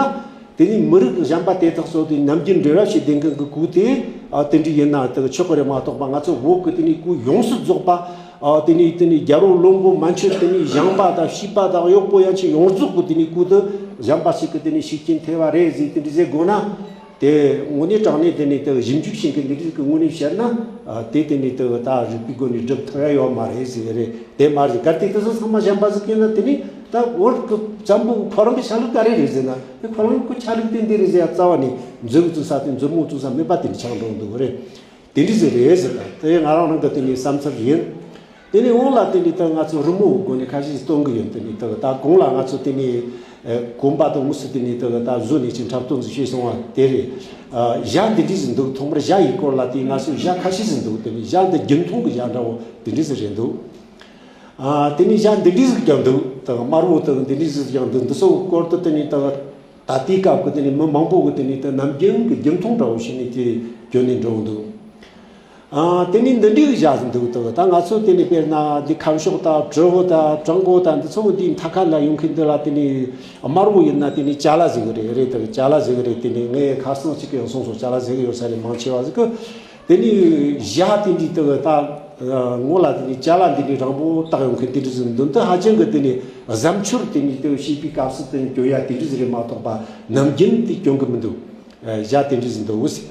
དེ་ནས་མི་རིགས་གཞན་པ་དེ་དག་ཚོ་དེ་ནམ་རྒྱུན་འབྲེལ་བ་བྱེད་བསྡད་མཁན་གྱི་གུ་དེ། ཨ། དེ་འདྲ་ཡིན་ན་དེ་ཆོག་གི་རེད་མ་གཏོགས་པ། ང་ཚོ་བོད་ཀྱི་དེ་ནས་གུ་ཡོངས་སུ་རྫོགས་པ། ཨ། དེ་ནས་དེ་ནས་རྒྱལ་པོ་བློན་པོ་མན་ཆད། དེ་ནས་ཞང་པ་དང་བྱིས་པ་དང་གཡོག་པོ་ཡན་ཆད་ཡོངས་རྫོགས་ཀྱི་དེ་ནས་གུ་དེ་གཞན་པ་ཞིག་གི་དེ་ནས་ཤུགས་རྐྱེན་ཐེབས་པ་རེད་ཟེར་དེ་འདྲ་ཟེར་དགོས་ན། དེ་དངོས་གནས་དྲང་གནས་དེ་ནས་དེ་ཞིབ་འཇུག་བྱེད་མཁན་འདི་འདྲ་གི་ངོས་ནས་བཤད་ན། ཨ། དེ་དེ་ནས་དེ་ད་རིག་པའི་སྒོ་ནས་སྒྲུབ་ཐུབ་ཡ་ཡོད་མ་རེད་ཟེར་གི་རེད། དེ་མ་རེད། གལ་ཏེ་དེ་ཚོ་ཚང་མ་གཞན་པ་ཟིག་ཡིན་ན། དེ་ནས་ད་བོད་ཀྱི་བཙན་པོ་ཁོ་རང་གི་ཆ་ལུགས་ག་རེ་རེད་ཟེར་ན། དེ་ཁོ་རང་གི་ཆ་ལུགས་དེ་འདི་རེད་ཟེར་ཡ་རྩ་བ་ནས་མཛུབ་བཙུགས་ས་དེ་མཛུབ་མོ་བཙུགས་ས་མེད་པ་དེ་འདྲ་ཆགས་འགྲོ་འདུག་གི་རེད། དེ་འདྲ་ཟིག་རེད་ཟེར། ད་དེ་ང་རང་རང་གི་དེ་ནས་བསམ་ཚུལ་ཡིན། དེ་ནས་འོང་ལ་དེ་ནས་ད་ང་ཚོ་རི་མོ་སྒོ་ནས་ཁ་ཤས་སྟོན་གི་ཡོད། དེ་ནས་ད་ད་གོང་ལ་ང་ཚོ་དེ་ནས་ཨ་གོམ་པ་དང་དངོས་སུ་དེ་ནས་ད་ད་བཟོ་ནས་ཅིག་འཁྲབ་སྟོན་ཟིག་བྱས་སོང་བ་དེ་རེད། ཨ་ཞྭ་འདི་འདྲ་ཟིག་འདུག། ཐོག་མར་ཞྭ་ཡི་སྐོར་ལ་དེ་ང་ཚོ་ཞྭ་ཁ་ཤས་ཟིག་འདུག། དེ་ནས་ཞྭ་འདི་རྒྱུན་མཐོང་གི་ཞྭ་འདྲ་བོ་དེ་འདྲ་ཟིག་རེད་འདུག། ཨ་དེ་ནས་ཞྭ་འདི་འདྲ་ཟིག་ཀྱང་འདུག། ད་དམར་བོ་དང་འདི་འདྲ་ཟིག་ཀྱང་འདུག། འདི་ཚོ་སྐོར་དུ་དེ་ནས་ད་ ད་དེའི་སྐབས་ཀྱི་དེ་ནས་མི་མང་པོ་གི་དེ་ནས་དེ་ནམ་རྒྱུན་གྱི་རྒྱུན་མཐོང་འདྲ་བོ་ཞིག་ནས་དེ་གྱོན་ནས་འགྲོ་འདུག་ཨ། དེ་ནས་འདི་འདྲའི་གི་ཞྭ་ཟིག་འདུག་ད་ད་ང་ཚོ་དེ་ནས་དཔེར་ན་འདི་ཁམས་ཕྱོགས་དང་གྲུ་བོ་དང་བྲག་འགོ་དང་འདི་ཚོ་འདིའི་མཐའ་ཁ་ལ་ཡོང་མཁན་འདི་ལ་དེ་ནས་དམར་བོ་ཡིན་ན་དེ་ནས་ཅ་ལ་ཟེར་གི་རེད། རེད་ད་ཅ་ལ་ཟེར་གི་རེད། དེ་ནས་ངས་ཁ་སང་གཅིག་གི་ཡང་གསུངས་སོང་། ཅ་ལ་ཟེར་གི་ཡོད་ས་རེད། མང་ཆེ་བ་ཟིག་གི་དེ་ནས་ཞྭ་དེ་འདྲའི་དེ་གི་ད་ངོ་ལ་དེ་ནས་ཅ་ལ་འདི་འདྲའི་རིང་པོ་བཏགས་ཡོང་མཁན་དེ་འདྲ་ཟིག་འདུག་འདི་ཧ་ཅང་གི་དེ་ནས་གཟབ་མཆོར་དེ་ནས་དེ་གི་བྱེད་པའི་སྐབས་སུ་དེ་ནས་གྱོན་ཡ་དེ་འདྲ་ཟིག་རེད་མ་གཏོགས་པ་ནམ་རྒྱུན་དེ་གྱོན་གི་མི་འདུག་ཞྭ་དེ་འདྲ་ཟིག་འདུག་ཟེར།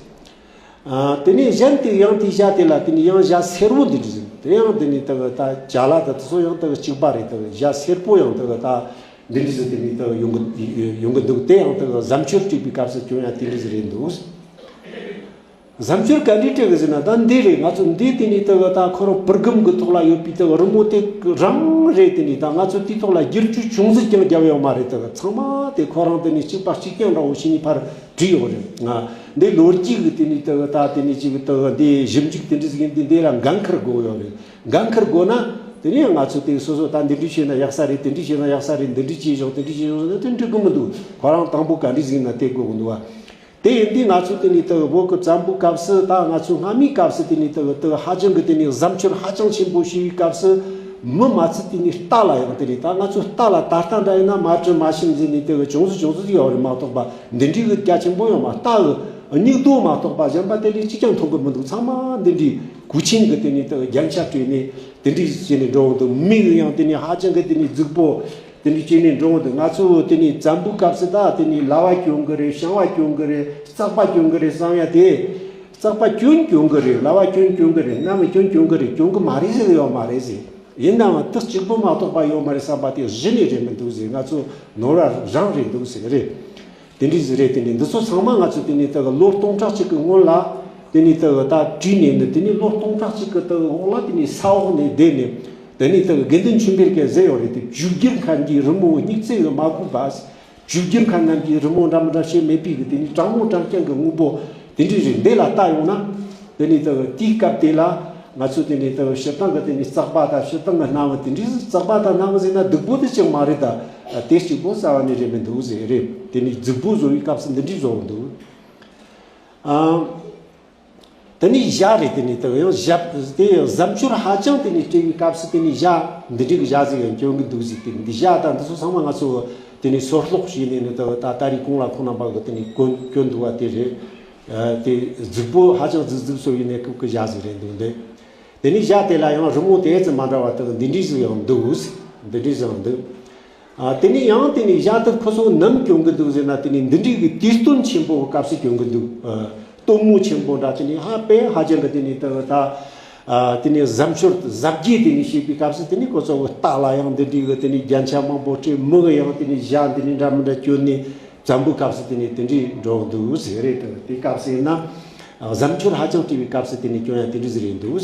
ཨ། དེ་ནས་གཞན་དེ་ཡང་དེའི་ཞྭ་དེ་ལ་དེ་ནས་ཡང་ཞྭ་སེར་པོ་འདི་འདྲ་ཟིག་དེ་ཡང་དེ་ནས་དེ་གི་ད་ཅ་ལ་ད་དེ་ཚོ་ཡང་དེ་གི་གཅིག་པ་རེད། དེ་གི་ཞྭ་སེར་པོ་ཡང་དེ་གི་ད་འདི་འདྲ་ཟིག་དེ་ནས་དེ་གི་ཡོང་གི་ཡོང་གི་འདུག་དེ་ཡང་དེ་གི་གཟབ་མཆོར་སྤྲས་པའི་སྐབས་སུ་གྱོན་ཡ་དེ་འདྲ་ཟིག་རེད་འདུག་གཟབ་མཆོར་ག་འདྲས་སྤྲས་གི་ཟེར་ན་ད་འདི་རེད། ང་ཚོ་འདི་དེ་ནས་དེ་གི་ད་ཁོ་རང་པུར་སྒམ་གི་ཐོག་ལ་ཡོད་པའི་དེ་གི་རི་མོ་དེ་རང་རེད། དེ་ནས་ད་ང་ཚོ་དེའི་ཐོག་ལ་བསྒྱུར་བཅོས་ཅུང་ཟད་ཀྱང་བརྒྱབ་ཡོད་མ་རེད། དེ་གི་ཚང་མ་དེ་ཁོ་རང་དེ་ནས་གཅིག་པ་གཅིག་རྐྱང་འདྲ་བོ་ཞིག་ནས་ཕར་བྲིས་ཡོད་རེད། ང་འདི་ལོ་རྒྱུས་ཀྱི་དེ་ནས་དེ་གི་ད་དེ་ནས་ཅིག་དེ་གི་འདི་ཞིབ་འཇུག་དེ་འདྲ་ཟིག་ཡིན་དུས་འདི་ལ་འགན་འཁུར་དགོས་ཡོད་རེད། འགན་འཁུར་དགོས་ན་དེ་ནས་ང་ཚོ་དེ་སོ་སོ་ད་འདི་འདྲ་བྱས་ན་ཡག་ས་རེད། དེ་འདྲ་བྱས་ན་ཡག་ས་རེད། འདི་འདྲ་བྱས་ཞོག་དེ་འདྲ་བྱས་ཞོག་ཟེར་ན་དེ་འགྲིག་གི་མི་འདུག་ཁོ་རང་དང་པོ་ག་འདྲ་ཟིག་ཡིན་ན་དེ་དགོས་གི་འདུག་བ། དེ་ཡིན་དུས་ང་ཚོ་དེ་ནས་དེ་གི་བོད་ཀྱི་བཙན་པོའི་སྐབས་སུ་ད་ང་ཚོ་སྔ་མའི་སྐབས་སུ་དེ་ནས་དེ་གི་དེ་གི་ཧ་ཅང་གི་དེ་ནས་གཟབ་མཆོར་ཧ་ཅང་ཆེན་པོ་བྱས་པའི་སྐབས་སུ་མི་མ་ཚད་དེ་ནས་རྟ་ལ་ཡང་དེ་རེད། ད་ང་ཚོ་རྟ་ལ་ད་ལྟ་འདྲ་ཡིན་ན་མ་བྲུས་མ་ཤིམ་ཟེར་ནས་དེ་གི་ཅུང་ཟད་ཅུང་ཟད་ཡོད་རེད་མ་གཏོགས་པ་འདི་འདྲའི་གི་རྒྱ་ཆེན་པོ་ཡོད་མ། རྟ་གི་མྱིག་རྡོ་མ་གཏོགས་པ་གཞན་པ་དེ་ལས་གཅིག་ཀྱང་མཐོང་གི་མི་འདུག་ཚང་མ་འདི་འདྲའི་གོས་ཆེན་གི་དེ་ནས་དེ་གི་རྒྱན་ཆ་སྤྲས་ནས་དེ་འདྲའི་བྱས་ནས་འགྲོ་འོང་འདུག་མིག་ཡང་དེ་ནས་ཧ་ཅང་གི་དེ་ནས་རྫིག་པོ། དེ་འདྲ་བྱས་ནས་འགྲོ་འོང་དུ། ང་ཚོ་དེ་ནས་བཙན་པོའི་སྐབས་སུ་ད་དེ་ནས་ལྭ་བ་གྱོན་གི་རེད། ཤང་བ་གྱོན་གི་རེད། རྩག་པ་གྱོན་གི་རེད་བསམ་ཡ་དེ། རྩག་པ་གྱོན་གྱོན་གི་རེད། ལྭ་བ་གྱོན་གྱོན་གི་རེད། གནམ་གྱོན་གྱོན་གི་རེད། གྱོན་གི་མ་རེད་ཟེར་གི་ཡོད་མ་རེད་ཟེར། ཡིན་ནའང་དེ་གཅིག་པོ་མ་གཏོགས་པ་ཡོད་མ་རེད་བསམ་པ་དེ་གཞི་ནས་རེད་མི་འདུག་ཟེར། ང་ཚོ་ནོར་བ་རང་རེད་འདུག་ཟེར་གི་རེད། དེ་འདྲ་ཟིག་རེད། དེ་ནས་འདི་ཚོ་ཚང་མ་ང་ཚོ་དེ་ནས་ད་གི་ལོ་སྟོང་ཕྲག་གཅིག་གི་སྔོན་ལ་དེ་ནས་ད་གི་ད་བྲིས་ནས་ནི་དེ་ནས་ལོ་སྟོང་ཕྲག་གཅིག་གི་ད་གི་འོག་ལ་དེ་ནས་ས་འོག་ནས་བསྡད་ནས་དེ་ནས་ད་གི་དགེ་འདུན་ཆོས་འཕེལ་གྱིས་ཟེར་ཡོད་རེད། དེ་བཅོས་བསྒྱུར་མཁན་གྱི་རི་མོ་སྙིགས་བཙལ་གི་མ་དགོས་པ། བཅོས་བསྒྱུར་མཁན་རྣམས་ཀྱིས་རི་མོ་འདྲ་མི་འདྲ་བྱེད་མེད་པའི་གི་དེ་ནས་དྲང་མོ་དྲང་རྐྱང་གི་དངོས་པོ་དེ་འདྲ་རེད། འདི་ལ་ལྟ་ཡོང་ན་དེ་ནས་ད་གི་དེའི་སྐབས་དེ་ལ་ང་ཚོ་དེ་ནས་ད་གི་སྤྱིར་བཏང་གི་དེ་ནས་རྩག་པ་དང་སྤྱིར་བཏང་གི་སྣང་བ་དེ་འདྲའི་རྩག་པ་དང་སྣང་བ་ཟེར་ན་སྡུག་པོ་དེ་ཅང་མ་རེད། ད་དེ་གཅིག་པོ་རྩ་བ་ནས་རེད་མི་འདུག་ཟེར་རེད། དེ་ནས་རྫིག་པོ་བཟོ་བའི་སྐབས་སུ་འདི་འདྲའི་བཟོ་བ་འདུག་ཨ། དེ་ནས་ཞྭ་རེད། དེ་ནས་ད་གི་ཡང་ཞྭ་དེ་གཟབ་མཆོར་ཧ་ཅང་དེ་ནས་སྤྲས་པའི་སྐབས་སུ་དེ་ནས་ཞྭ་འདི་འདྲའི་གི་ཞྭ་ཟིག་ཡང་གྱོན་གི་འདུག་ཟེར། དེ་འདི་ཞྭ་དང་འདི་ཚོ་ཚང་མ་ང་ཚོ་དེ་ནས་སོར་རྟོག་བྱས་ནས་ནི་ད་གི་ད་ད་རེས་གོང་ལ་ཁོང་རྣམ་པ་གི་དེ་ནས་གྱོན་གྱོན་འདུག་པ་དེ་རེད། ཨ། དེ་རྫིག་པོ་ཧ་ཅང་རྫིག་རྫིག་བཟོ་བའི་གནས་སྐབས་ཀྱི་ཞྭ་ཟིག་རེད་འདུག་འདི། དེ་ནས་ཞྭ་དེ་ལ་ཡང་རི་མོ་དེ་ཙམ་མ་འདྲ་བ་དག་འདི་འདྲས་ཟིག་ཡང་འདུག་འདི་འདྲས་ཟིག་ཡང་འདུག་ཨ། དེ་ནས་ཡང་དེ་ནས་ཞྭ་དེ་ཁོ་ཚོ་ནམ་གྱོན་གི་འདུག་ཟེར་ན་དེ་ནས་འདི་འདྲས་གི་དུས་སྟོན་ཆེན་པོ་གི་སྐབས་སུ་གྱོན་གི་འདུག་ཨ། སྟོན་མོ་ཆེན་པོ་འདྲ་དེ་ནས་ཧ་པེ་ཧ་ཅང་གི་དེ་ནས་དག་ད། ཨ། དེ་ནས་གཟབ་མཆོར་གཟབ་རྒྱས་དེ་ནས་བྱེད་པའི་སྐབས་སུ་དེ་ནས་ཁོ་ཚོ་གི་རྟ་ལ་ཡང་འདི་འདྲས་གི་དེ་ནས་རྒྱན་ཆ་མང་པོ་སྤྲས། མི་གི་ཡང་དེ་ནས་ཞྭ་འདི་ནས་འདྲ་མི་འདྲ་གྱོན་ནས། བཙན་པོའི་སྐབས་སུ་དེ་ནས་དེ་འདྲའི་འགྲོ་འདུག་ཟེར་རེད། དེ་སྐབས་སུ་ཡིན་ན་གཟབ་མཆོར་ཧ་ཅང་སྤྲས་པའི་སྐབས་སུ་དེ་ནས་གྱོན་ཡ་དེ་འདྲ་ཟིག་རེད་འདུག་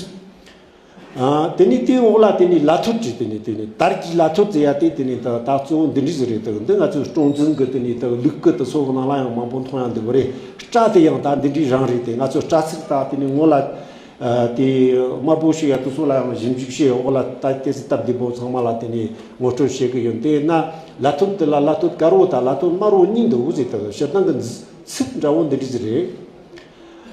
ཨ། དེ་ནས་དེའི་འོག་ལ་དེ་ནས་ལ་ཐོད་ཀྱི་དེ་ནས་དེ་ནས་དར་གྱི་ལ་ཐོད་ཟེར་ཡ་དེ་དེ་ནས་ད་ད་གཙོ་བོ་འདི་འདྲ་ཟིག་རེད། དེ་འདི་ང་ཚོའི་སྲོང་བཙན་གི་དེ་ནས་ད་ལུགས་ཀྱི་དེ་ཚོ་གི་ནང་ལ་ཡང་མང་པོ་མཐོང་ཡ་འདུག་རེད། སྐྲ་དེ་ཡང་ད་འདི་འདྲའི་རང་རེད། དེ་ང་ཚོ་སྐྲ་ཚིགས་ད་དེ་ནས་ངོ་ལ། ཨ། དེ་དམར་པོ་ཞིག་ཡ་དེ་ཚོ་ལ་ཡང་ཞིབ་འཇུག་བྱས་འོག་ལ་ད་དེ་ཚོ་སྟབས་བདེ་པོ་ཚང་མ་ལ་དེ་ནས་ངོ་སྤྲོད་བྱེད་གི་ཡོད། དེ་ན་ལ་ཐོད་དེ་ལ་ལ་ཐོད་དཀར་བོ་དང་ལ་ཐོད་དམར་བོ་གཉིས་འདུག་ཟེར། ད་སྤྱིར་བཏང་གི་ཚིག་འདྲ་བོ་འདི་འདྲ་ཟིག་རེད།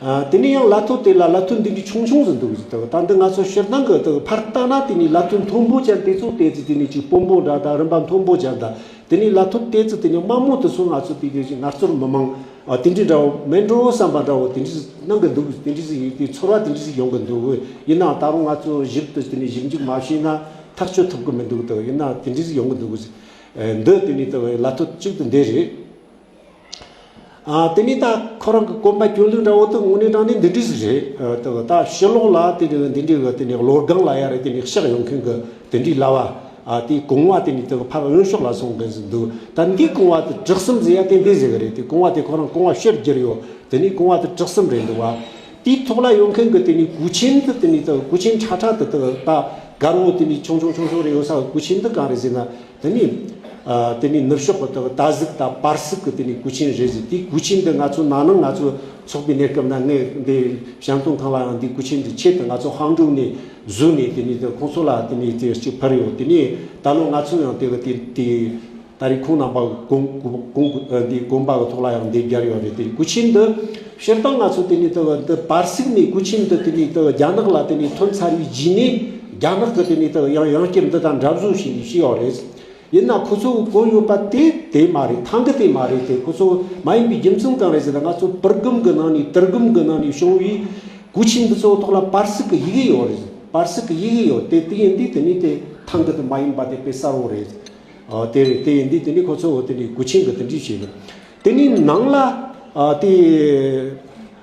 ཨ། དེ་ནས་ཡང་ལ་ཐོད་དེ་ལ་ལ་ཐོད་འདི་འདྲ་ཆུང་ཆུང་ཟིག་འདུག་ཟེར། ད་ད་འདི་ང་ཚོ་སྤྱིར་བཏང་གི་ད་ཕར་ལྟ་ན་དེ་ནས་ལ་ཐོད་མཐོན་པོ་ཅན་དེ་ཚོ་དེ་ཚོ་དེ་ནས་ཅིག་དཔོན་པོ་འདྲ་དང་རིམ་པ་མཐོན་པོ་ཅན་དང་། དེ་ནས་ལ་ཐོད་དེ་ཚོ་དེ་ནས་དམའ་མོ་དེ་ཚོ་ང་ཚོ་དེ་གི་ངལ་རྩོལ་མི་མང་། ཨ། དེ་འདྲའི་འདྲ་བོ་མེད་འགྲོ་བསམ་པ་འདྲ་བོ་དེ་འདྲ་ཟིག་སྣང་གི་འདུག་དེ་འདྲ་ཟིག་ཡིན་དུས་ཚོར་བ་དེ་འདྲ་ཟིག་ཡོང་གི་འདུག་ཡིན་ནའང་ད་རུང་ང་ཚོ་ཞིབ་ཏུ་དེ་ནས་ཞིབ་འཇུག་མ་བྱས་ན་ཐག་གཅོད་ཐུབ་གི་མི་འདུག་ད་ཡིན་ན་དེ་འདྲ་ཟིག་ཡོང་གི་འདུག་འདི་དེ་ནས་ད་ལ་ཐོད་གཅིག་ཏུ་འདི་རེད། ཨ། དེ་ནས་ད་ཁོ་རང་གི་གོན་པ་གྱོན་ལུགས་འདྲ་བོ་དེ་དངོས་གནས་དྲང་གནས་འདི་འདྲ་ཟིག་རེད། ཨ། ད་ད་ཕྱི་ལོགས་ལ་དེ་འདྲ་འདི་འདྲ་གི་དེ་ནས་གློ་སྒང་ལ་ཡ་རེད། དེ་ནས་ཤག་ཡོང་མཁན་གི་དེ་འདྲའི་ལྭ་བ། ཨ། དེའི་གོང་བ་དེ་ནས་དེ་ཕར་གཡོན་ཕྱོགས་ལ་སོང་མཁན་ཟིག་འདུག་ད་འདིའི་གོང་བ་དེ་བྲག་གསུམ་ཟེར་ཡ་དེ་འདི་ཟེར་གི་རེད། དེ་གོང་བ་དེ་ཁོ་རང་གོང་བ་ཕྱིར་བསྒྱུར་ཡོད། དེ་ནས་གོང་བ་དེ་བྲག་གསུམ་རེད་འདུག་བ། དེའི་ཐོག་ལ་ཡོད་མཁན་གི་དེ་ནས་གོས་ཆེན་དེ་དེ་ནས་དེ་གོས་ཆེན་ཁྲ་ཁྲ་དེ་དེ་ད་དཀར་བོ་དེ་ནས་ཆུང་ཆུང་ཆུང་ཆུང་རེ་ཡོད་ས་གི་གོས་ཆེན་དེ་གང་རེད་ཟེར་ན། དེ་ནས། ཨ། དེ་ནས་ནུབ་ཕྱོགས་ཀྱི་དག་ད་གཟིག་དང་བར་གཟིག་གི་དེ་ནས་གོས་ཆེན་རེད་ཟེར། དེའི་གོས་ཆེན་འདི་ང་ཚོ་ན་ནིང་ང་ཚོ་ཚོགས་པའི་གནས་སྐབས་ན་ངས་འདི་བཤམས་སྟོན་ཁང་ལ་ཡང་འདི་གོས་ཆེན་འདི་ཆེད་དུ་ང་ཚོ་ཧང་ཀྲུག་ནས་བཟོས་ནས་དེ་ནས་དེ་ཁོང་ཚོ་ལ་དེ་ནས་དེ་ཅིག་ཕུལ་ཡོད། དེ་ནས་ད་ལོ་ང་ཚོ་ཡང་དེ་གི་དེ་དེ་ ད་རེས་ཁོང་རྣམ་པ་གི་དགོངས་དགོངས་དགོངས་འདི་དགོངས་པ་གི་ཐོག་ལ་ཡང་འདི་བརྒྱབ་ཡོད་རེད། དེ་སྐུ་ཆེན་འདི་སྤྱིར་བཏང་ང་ཚོ་དེ་ནས་དེ་འདི་པར་སིག་ནས་སྐུ་ཆེན་འདི་དེ་ནས་དེ་རྒྱ་ནག་ལ་དེ་ནས་ཐོན་ཚར་བའི་རྗེས་ནས་རྒྱ་ནག་གི་དེ་ནས་དེ་ཡང་ཡང་བསྐྱར་འདི་དང་འདྲ་བཟོ་བྱས་ནས་བྱས་ཡོད་རེད། ཡིན་ན་ཁོ་ཚོ་གི་གོན་ཡོད་པ་དེ་དེ་མ་རེད། ཐང་གི་དེ་མ་རེད། དེ་ཁོ་ཚོ་མ་ཡིན་པའི་རྒྱུ་མཚན་གང་རེད་ཟེར་ན། ང་ཚོ་པུར་སྒམ་གི་ནང་ནས་དུར་སྒམ་གི་ནང་ནས་བྱུང་བའི་སྐུ་ཆེན་འདི་ཚོ་ཐོག་ལ་པར་སིག་གི་ཡི་གེ་ཡོད་རེད། པར་སིག་གི་ཡི་གེ་ཡོད། དེ་དེ་ཡིན་དུས་དེ་ནས་དེ་ཐང་གི་དེ་མ་ཡིན་པ་དེ་དཔེ་གསལ་བོ་རེད། ཨ། དེ་རེད། དེ་ཡིན་དུས་དེ་ནས་ཁོ་ཚོ་དེ་ནས་སྐུ་ཆེན་གི་དེ་འདྲ་བྱས་ནས། དེ་ནས་ནང་ལ། ཨ། དེ།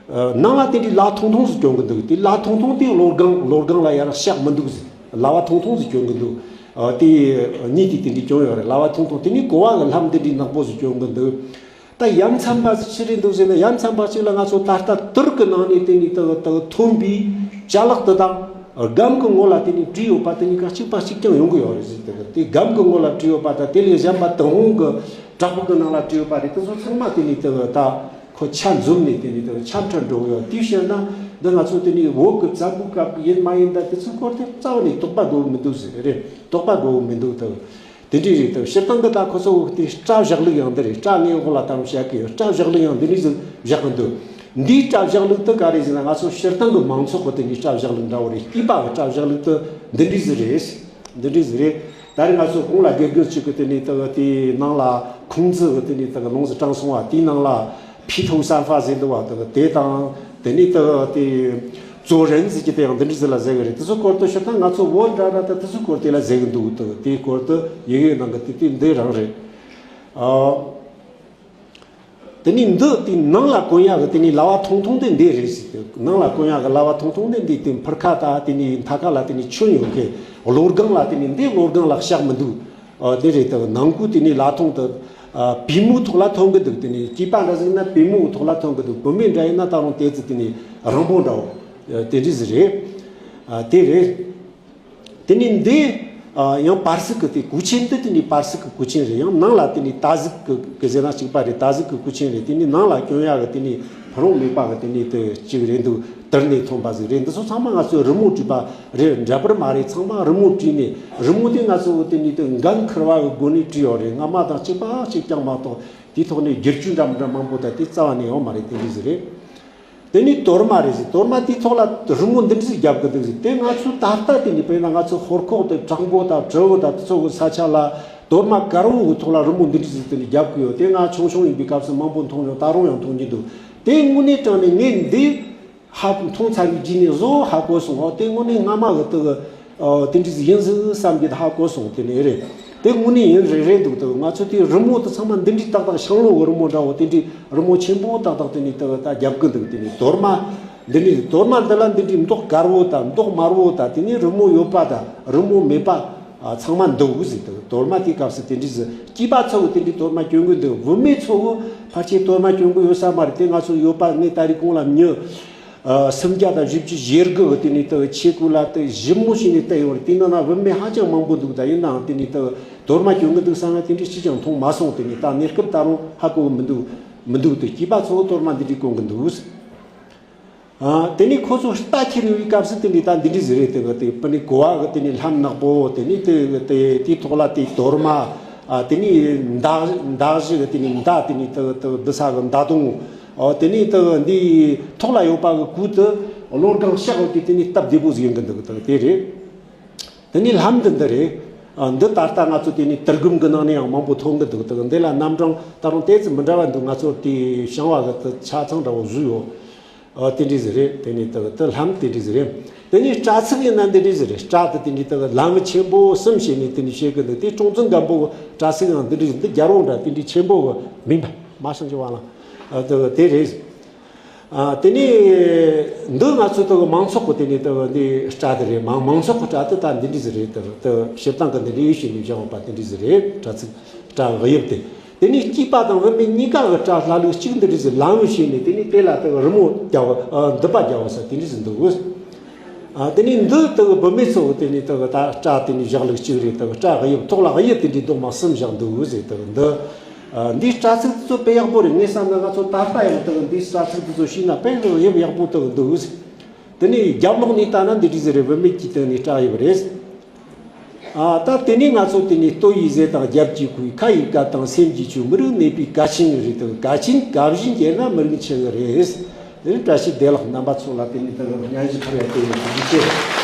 ཨ། ནང་ལ་དེ་འདྲའི་ལ་ཐུང་ཐུང་ཟིག་གྱོན་གི་འདུག་དེ་ལ་ཐུང་ཐུང་དེ་གློ་སྒང་གློ་སྒང་ལ་ཡར་ཤག་མི་འདུག་ཟིག་ལ་བ་ཐུང་ཐུང་ཟིག་གྱོན་གི་འདུག་ཨ། དེ་གཉིས་དེ་དེ་འདྲའི་གྱོན་ཡོད་རེད། ལ་བ་ཐུང་ཐུང་དེ་ནས་གོ་བ་གི་ལྷམ་དེ་འདྲའི་ནག་པོ་ཟིག་གྱོན་གི་འདུག་ད་ཡ་མཚན་པ་ཟིག་ཅི་རེད་འདུག་ཟེར་ན། ཡ་མཚན་པ་གཅིག་ལ་ང་ཚོ་ད་ལྟ་དུར་གི་ནང་ནས་དེ་ནས་དེ་དེ་ཐོན་པའི་ཅ་ལག་དེ་དང་། སྒམ་གི་ངོ་ལ་དེ་ནས་བྲིས་ཡོད་པ་དེ་གཉིས་ཀ་གཅིག་པ་གཅིག་རྐྱང་ཡོང་གི་ཡོད་རེད་ཟེར། དེ་གི་དེ་སྒམ་གི་ངོ་ལ་བྲིས་ཡོད་པ་དང་དེ་ལས་གཞན་པ་དང་ཧོང་གི་བྲག་ཕུག་གི་ནང་ལ་བྲིས་ཡོད་པ་རེད། དེ་ཚོ་ཚང་མ་དེ་ནས་དེ་གི་ད་ཁོ་ཆ་འཛོམས་ནས་དེ་ནས་དེ་གི་ཆ་འཕྲུལ་འགྲོ་གི་ཡོད། དེའི་ཕྱིར་ན་འདི་ང་ཚོ་དེ་ནས་བོད་གི་བཙན་པོའི་སྐབས་ཀྱི་ཡིན་མ་ཡིན་ད་དེ་ཚོའི་སྐོར་དེ་རྩ་བ་ནས་དོགས་པ་དགོས་མི་འདུག་ཟེར་རེད། དོགས་པ་དགོས་མི་འདུག་དེ་གི། དེ་འདྲའི་རེད། དེ་སྤྱིར་བཏང་གི་ད་ཁོ་ཚོ་དེ་སྐྲ་བཞག་ལུགས་ཡང་འདི་རེད། སྐྲ་ངས་འོག་ལ་ད་རུང་བཤད་གི་ཡོད། སྐྲ་བཞག་ལུགས་ཡང་འདི་འདྲའི་ཟིག་བཞག་གི་འདུག་འདིའི་སྐྲ་བཞག་ལུགས་དེ་ག་རེ་ཟེར་ན། ང་ཚོ་སྤྱིར་བཏང་གི་མང་ཚོགས་ཀྱི་དེ་འདྲའི་སྐྲ་བཞག་ལུགས་འདྲ་བོ་རེད། སྐྱེས་པ་གི་སྐྲ་བཞག་ལུགས་དེ་འདི་འདྲའི་ཟིག་རེད། འདི་འདྲའི་ཟིག་རེད། ད་རེས་ང་ཚོ་གོང་ལ་དགེ་རྒན་གཅིག་གི་དེ་ནས་དེ་དེའི་ནང་ལ་ཁུང་ཙི་གི་དེ་ནས་དེ་ལུང་ཟིག་དྲངས་སོང་བ། དེའི་ནང་ལ་ཕི་ཐོ་སན་ཧྥ་ཟེར་འདུག་བ། དེ་དེ་དང་དེ་ནས་དེ་དེ་ཙོ་རན་ཟེར་གྱི་དེ་ཡང་འདི་འདྲ་ཟིག་ལ་ཟེར་གི་རེད། དེ་ཚོ་སྐོར་དུ་སྤྱིར་བཏང་ང་ཚོ་བོད་འདྲ་འདྲ་དེ་དེ་ཚོ་སྐོར་དེ་ལ་ཟེར་གི་འདུག་དེ་དེའི་སྐོར་དུ་ཡི་གེ་ནང་གི་དེ་དེ་འདི་རང་རེད། ཨ། དེ་ནས་འདི་དེ་ནང་ལ་གོན་ཡག་གི་དེ་ནས་ལ་བ་ཐུང་ཐུང་དེ་འདི་རེད་ཟེར། དེ་ནང་ལ་གོན་ཡག་གི་ལ་བ་ཐུང་ཐུང་དེ་འདི་དེ་ཕུར་ཁ་དང་དེ་ནས་མཐའ་ཁ་ལ་དེ་ནས་ཆུ་ཡོད་མཁན། གློ་སྒང་ལ་དེ་ནས་འདི་གློ་སྒང་ལ་ཤག་མི་འདུག་ཨ། དེ་རེད། དེ་ནང་ཁུལ་དེ་ནས་ལ་ཐུང་དེ། ཨ། པུས་མོའི་ཐོག་ལ་ཐོན་གི་འདུག་དེ་ནས་སྐྱེས་པ་འདྲ་ཟིག་ན་པུས་མོའི་ཐོག་ལ་ཐོན་གི་འདུག་བུད་མེད་འདྲ་ཡིན་ན་ད་རུང་དེ་ཚོ་དེ་ནས་རིང་པོ་འདྲ་བོ། ཨ། དེ་འདྲ་ཟིག་རེད། ཨ། དེ་རེད། དེ་ནས་འདི། ཨ། ཡང་པར་སིག་གི་དེ་སྐུ་ཆེན་དེ་དེ་ནས་པར་སིག་གི་སྐུ་ཆེན་རེད། ཡང་ནང་ལ་དེ་ནས་ཏ་ཟིག་གི་གི་ཟེར་ན་གཅིག་པ་རེད། ཏ་ཟིག་གི་སྐུ་ཆེན་རེད། དེ་ནས་ནང་ལ་གྱོན་ཡག་གི་དེ་ནས་ཕ་རོང་མེད་པ་གི་དེ་ནས་དེ་གཅིག་རེད་འདུག་དུར་ནས་ཐོན་པ་ཟིག་རེད། འདི་ཚོ་ཚང་མ་ང་ཚོའི་རི་མོ་བྲིས་པ་རེད། འདྲ་པར་མ་རེད། ཚང་མ་རི་མོ་བྲིས་ནས། རི་མོ་དེ་ང་ཚོ་དེ་ནས་དེ་འགན་འཁུར་བ་གི་སྒོ་ནས་བྲིས་ཡོད་རེད། སྔ་མ་དང་གཅིག་པ་གཅིག་རྐྱང་མ་གཏོགས་དེའི་ཐོག་ནས་བསྒྱུར་བཅོས་འདྲ་མི་འདྲ་མང་པོ་ད་དེ་རྩ་བ་ནས་ཡོད་མ་རེད། དེ་འདྲ་ཟིག་རེད། དེ་ནས་དོར་མ་རེད་ཟེར། དོར་མ་དེའི་ཐོག་ལ་རི་མོ་འདི་འདྲ་ཟིག་རྒྱབ་གི་འདུག་ཟེར། དེ་ང་ཚོས་ད་ལྟ་དེ་ནས་དཔེར་ན་ང་ཚོ་ཧོར་ཁོག་དང་བྲག་འགོ་དང་བྲག་འོ་དང་དེ་ཚོ་གི་ས་ཆ་ལ་དོར་མ་དཀར་བོ་གི་ཐོག་ལ་རི་མོ་འདི་འདྲ་ཟིག་དེ་ནས་རྒྱབ་གི་ཡོད། དེ་ང་ཆུང་ཆུང་ཡིན་པའི་སྐབས་སུ་མང་པོ་མཐོང་རྒྱུ་འདུག་དེ་དངོས་གནས་དྲང་ནས་ངས་འདི་ཧ་མཐོང་ཚར་བའི་རྗེས་ནས་བཟོ་ཧ་གོ་སོང་། ཨོ། དེ་དངོས་གནས་སྔ་མ་གི་དེ་གི། ཨོ། དེ་འདྲ་ཟིག་ཡིན་ཟིག་བསམ་གྱི་ཧ་གོ་སོང་། དེ་ནས་རེད། དེ་དངོས་གནས་ཡིན་རེད་རེད་འདུག་དེ་ང་ཚོ་དེ་རི་མོ་དེ་ཚང་མ་འདི་འདྲའི་ཏག་ཏག་ཤང་ལོ་གི་རི་མོ་འདྲ་བོ་དེ་འདྲའི་རི་མོ་ཆེན་པོ་ཏག་ཏག་དེ་ནས་དེ་གི་ད་རྒྱབ་གི་འདུག་དེ་ནས་དོར་མ་འདི་འདྲའི་དོར་མ་འདི་ལ་འདི་འདྲའི་མདོག་དཀར་བོ་དང་མདོག་དམར་བོ་དང་དེ་ནས་རི་མོ་ཡོད་པ་དང་རི་མོ་མེད་པ། ཨ། ཚང་མ་འདུག་ཟེར་འདུག་དོར་མ་དེའི་སྐབས་སུ་དེ་འདྲ་ཟིག་སྐྱེས་པ་ཚོ་གི་དེ་འདྲའི་དོར་མ་གྱོན་གི་འདུག་བུད་མེད་ཚོ་གི་ཕལ་ཆེར་དོར་མ་གྱོན་གི་ཡོད་ས་མ་རེད། དེ་ང་ཚོ་ཡོད་པ་ངས་ད་རེས་གོང་ལ་མྱི། ཨ། སུམ་བརྒྱ་དང་བཞི་བཅུ་ཞེ་དགུ་གི་དེ་ནས་དེ་ཆས་གོས་ལ་དེ་ཞིབ་མོ་བྱས་ནས་བལྟས་ཡོང་རེད། དེ་ནང་ན་བུད་མེད་ཧ་ཅང་མང་པོ་འདུག་ད་ཡིན་ནའང་དེ་ནས་དེ་དོར་མ་གྱོན་གི་འདུག་བསམ་ན་དེ་འདྲའི་ཅི་ཅང་མཐོང་མ་སོང་། དེ་ནས་ད་གནས་སྐབས་ད་རུང་ཧ་གོ་གི་མི་འདུག་མི་འདུག་དེ་སྐྱེས་པ་ཚོ་གི་དོར་མ་འདི་འདྲའི་གྱོན་གི་འདུག་ཨ། དེ་ནས་ཁོ་ཚོ་རྟ་འཁྱེར་ཡོང་བའི་སྐབས་སུ་དེ་འདྲའི་ད་འདི་འདྲའི་ཟིག་རེད། དེ་གི་དེ་པུ་ནི་གོ་བ་གི་དེ་ནས་ལྷམ་ནག་པོ། དེ་ནས་དེ་དེ་དེའི་ཐོག་ལ་དེ་དོར་མ། ཨ། དེ་ནས་མདའ་མདའ་གཞུ་གི་དེ་ནས་མདའ། དེ་ནས་དེ་དེ་བསྡུ་ས་གི་མདའ་དོང་། ཨོ། དེ་ནས་དེ་འདིའི་ཐོག་ལ་ཡོད་པ་གི་གོས་དེ་གློ་སྒང་ཤག་གི་དེ་ནས་སྟབས་བདེ་པོ་ཟིག་ཡིན་གི་འདུག་དེ་དེ་རེད། དེ་ནས་ལྷམ་འདི་འདི་རེད། ཨ། འདི་ད་ལྟ་ང་ཚོ་དེ་ནས་དུར་སྒམ་གི་ནང་ནས་ཡང་མང་པོ་ཐོན་གི་འདུག་དེ་གི་འདི་ལ་རྣམ་གྲངས་ད་རུང་ཏོག་ཙམ་མི་འདྲ་བ་འདུག་ང་ཚོ་དེ་བྱང་བ་གི་དེ་ཆ་ཚང་འདྲ་བོ་བཟོས་ཡོད། ཨ། དེ་འདྲ་ཟིག་རེད། དེ་ནས་དེ་དེ་ལྷམ་དེ་འདྲ་ཟིག་རེད། དེ་ནས་སྐྲ་ཚིགས་ཡིན་ན་འདི་འདྲ་ཟིག་རེད། སྐྲ་དེ་དེ་འདྲ་དེ་ལམ་ཆེན་པོ་གསུམ་བྱས་ནས་དེ་འདྲ་བྱེད་གི་འདུག་དེ་ཀྲུང་ཙུང་སྒམ་པོ་སྐྲ་ཚིགས་ཡང་འདི་འདྲ་ཟིག་འདི་རྒྱལ་པོ་འདྲ་དེ་འདྲ་ཆེན་པོ་གི་མིན་པ་མ་ཤང་ཅི་བ་ལང་། ཨ། དེ་དེ་རེད། ཨ། དེ་ནས་འདི་ང་ཚོ་དེ་མང་ཚོགས་ཀྱི་དེ་ནས་དེ་འདི་སྐྲ་དེ་རེད། མང་མང་ཚོགས་ཀྱི་སྐྲ་དེ་ད་འདི་འདྲ་ཟིག་རེད། དེ་དེ་སྤྱིར་བཏང་གི་འདི་འདྲ་ཡོད་བྱས་ནས་བཞག་པ་དེ་འདྲ་ཟིག་རེད། སྐྲ་ཚིགས་སྐྲ་གཡས་དེ། དེ་ནས་སྐྱེས་པ་དང་བུད་མེད་གཉིས་ཀ་གི་སྐྲ་ལྷ་ལུག་གཅིག་འདི་འདྲ་ཟིག་ལམ་བྱས་ནས་དེ་ནས་དེ་ལ་དེ་རི་མོ་རྒྱབ། ཨ། མདུད་པ་རྒྱབ་ས་དེ་འདྲ་ཟིག་འདུག་ཨ། དེ་ནས་འདི་དེ་བུད་མེད་ཚོ་དེ་ནས་དེ་ད་སྐྲ་དེ་ནས་བཞག་ལུགས་གཅིག་རེད། དེ་སྐྲ་གཡས་ཐོག་ལ་གཡས་དེ་འདྲའི་མདོག་མ་གསུམ་བཞག་འདུག་ཟེར། དེ་འདི། ཨ། འདིའི་སྐྲ་ཚིགས་དེ་ཚོ་དཔེ་ཡག་པོ་རེད། ངས་བསམ་ན་ང་ཚོ་ད་ལྟ་ཡང་དེ་འདིའི་སྐྲ་ཚིགས་དེ་ཚོ་ཤེས་ན་དཔེ་དབྱིབས་ཡག་པོ་དེ་འདུག་དེ་ནས་རྒྱབ་ལོགས་ནས་ལྟ་ན་འདི་འདྲ་ཟིག་རེད། བུད་མེད་ཀྱི་དེ་ནས་སྐྲ་དབྱིབས་རེད། ཨ་ད་དེ་ནས་ང་ཚོ་དེ་ནས་ལྟོ་ཡི་ཟས་དང་རྒྱབ་ཀྱི་ཁུའི་ཁ་ཡི་སྐད་དང་སེམས་ཀྱི་ཆུ་མི་རིགས་གནས་པའི་གལ་ཆེན་རེད་དོ། གལ་ཆེན་གལ་བཞིན་རྒྱས་ན་མི་རིགས་འཆི་གི་རེད། དེ་ནས་བཀྲ་ཤིས་བདེ་ལེགས། རྣམ་པ་ཚོ་ལ་དེ་ནས་དེ་ལ་སྙན་ཞུ་ཕུལ་ཡ་དེ་ཡིན། ཐུགས་རྗེ་ཆེ།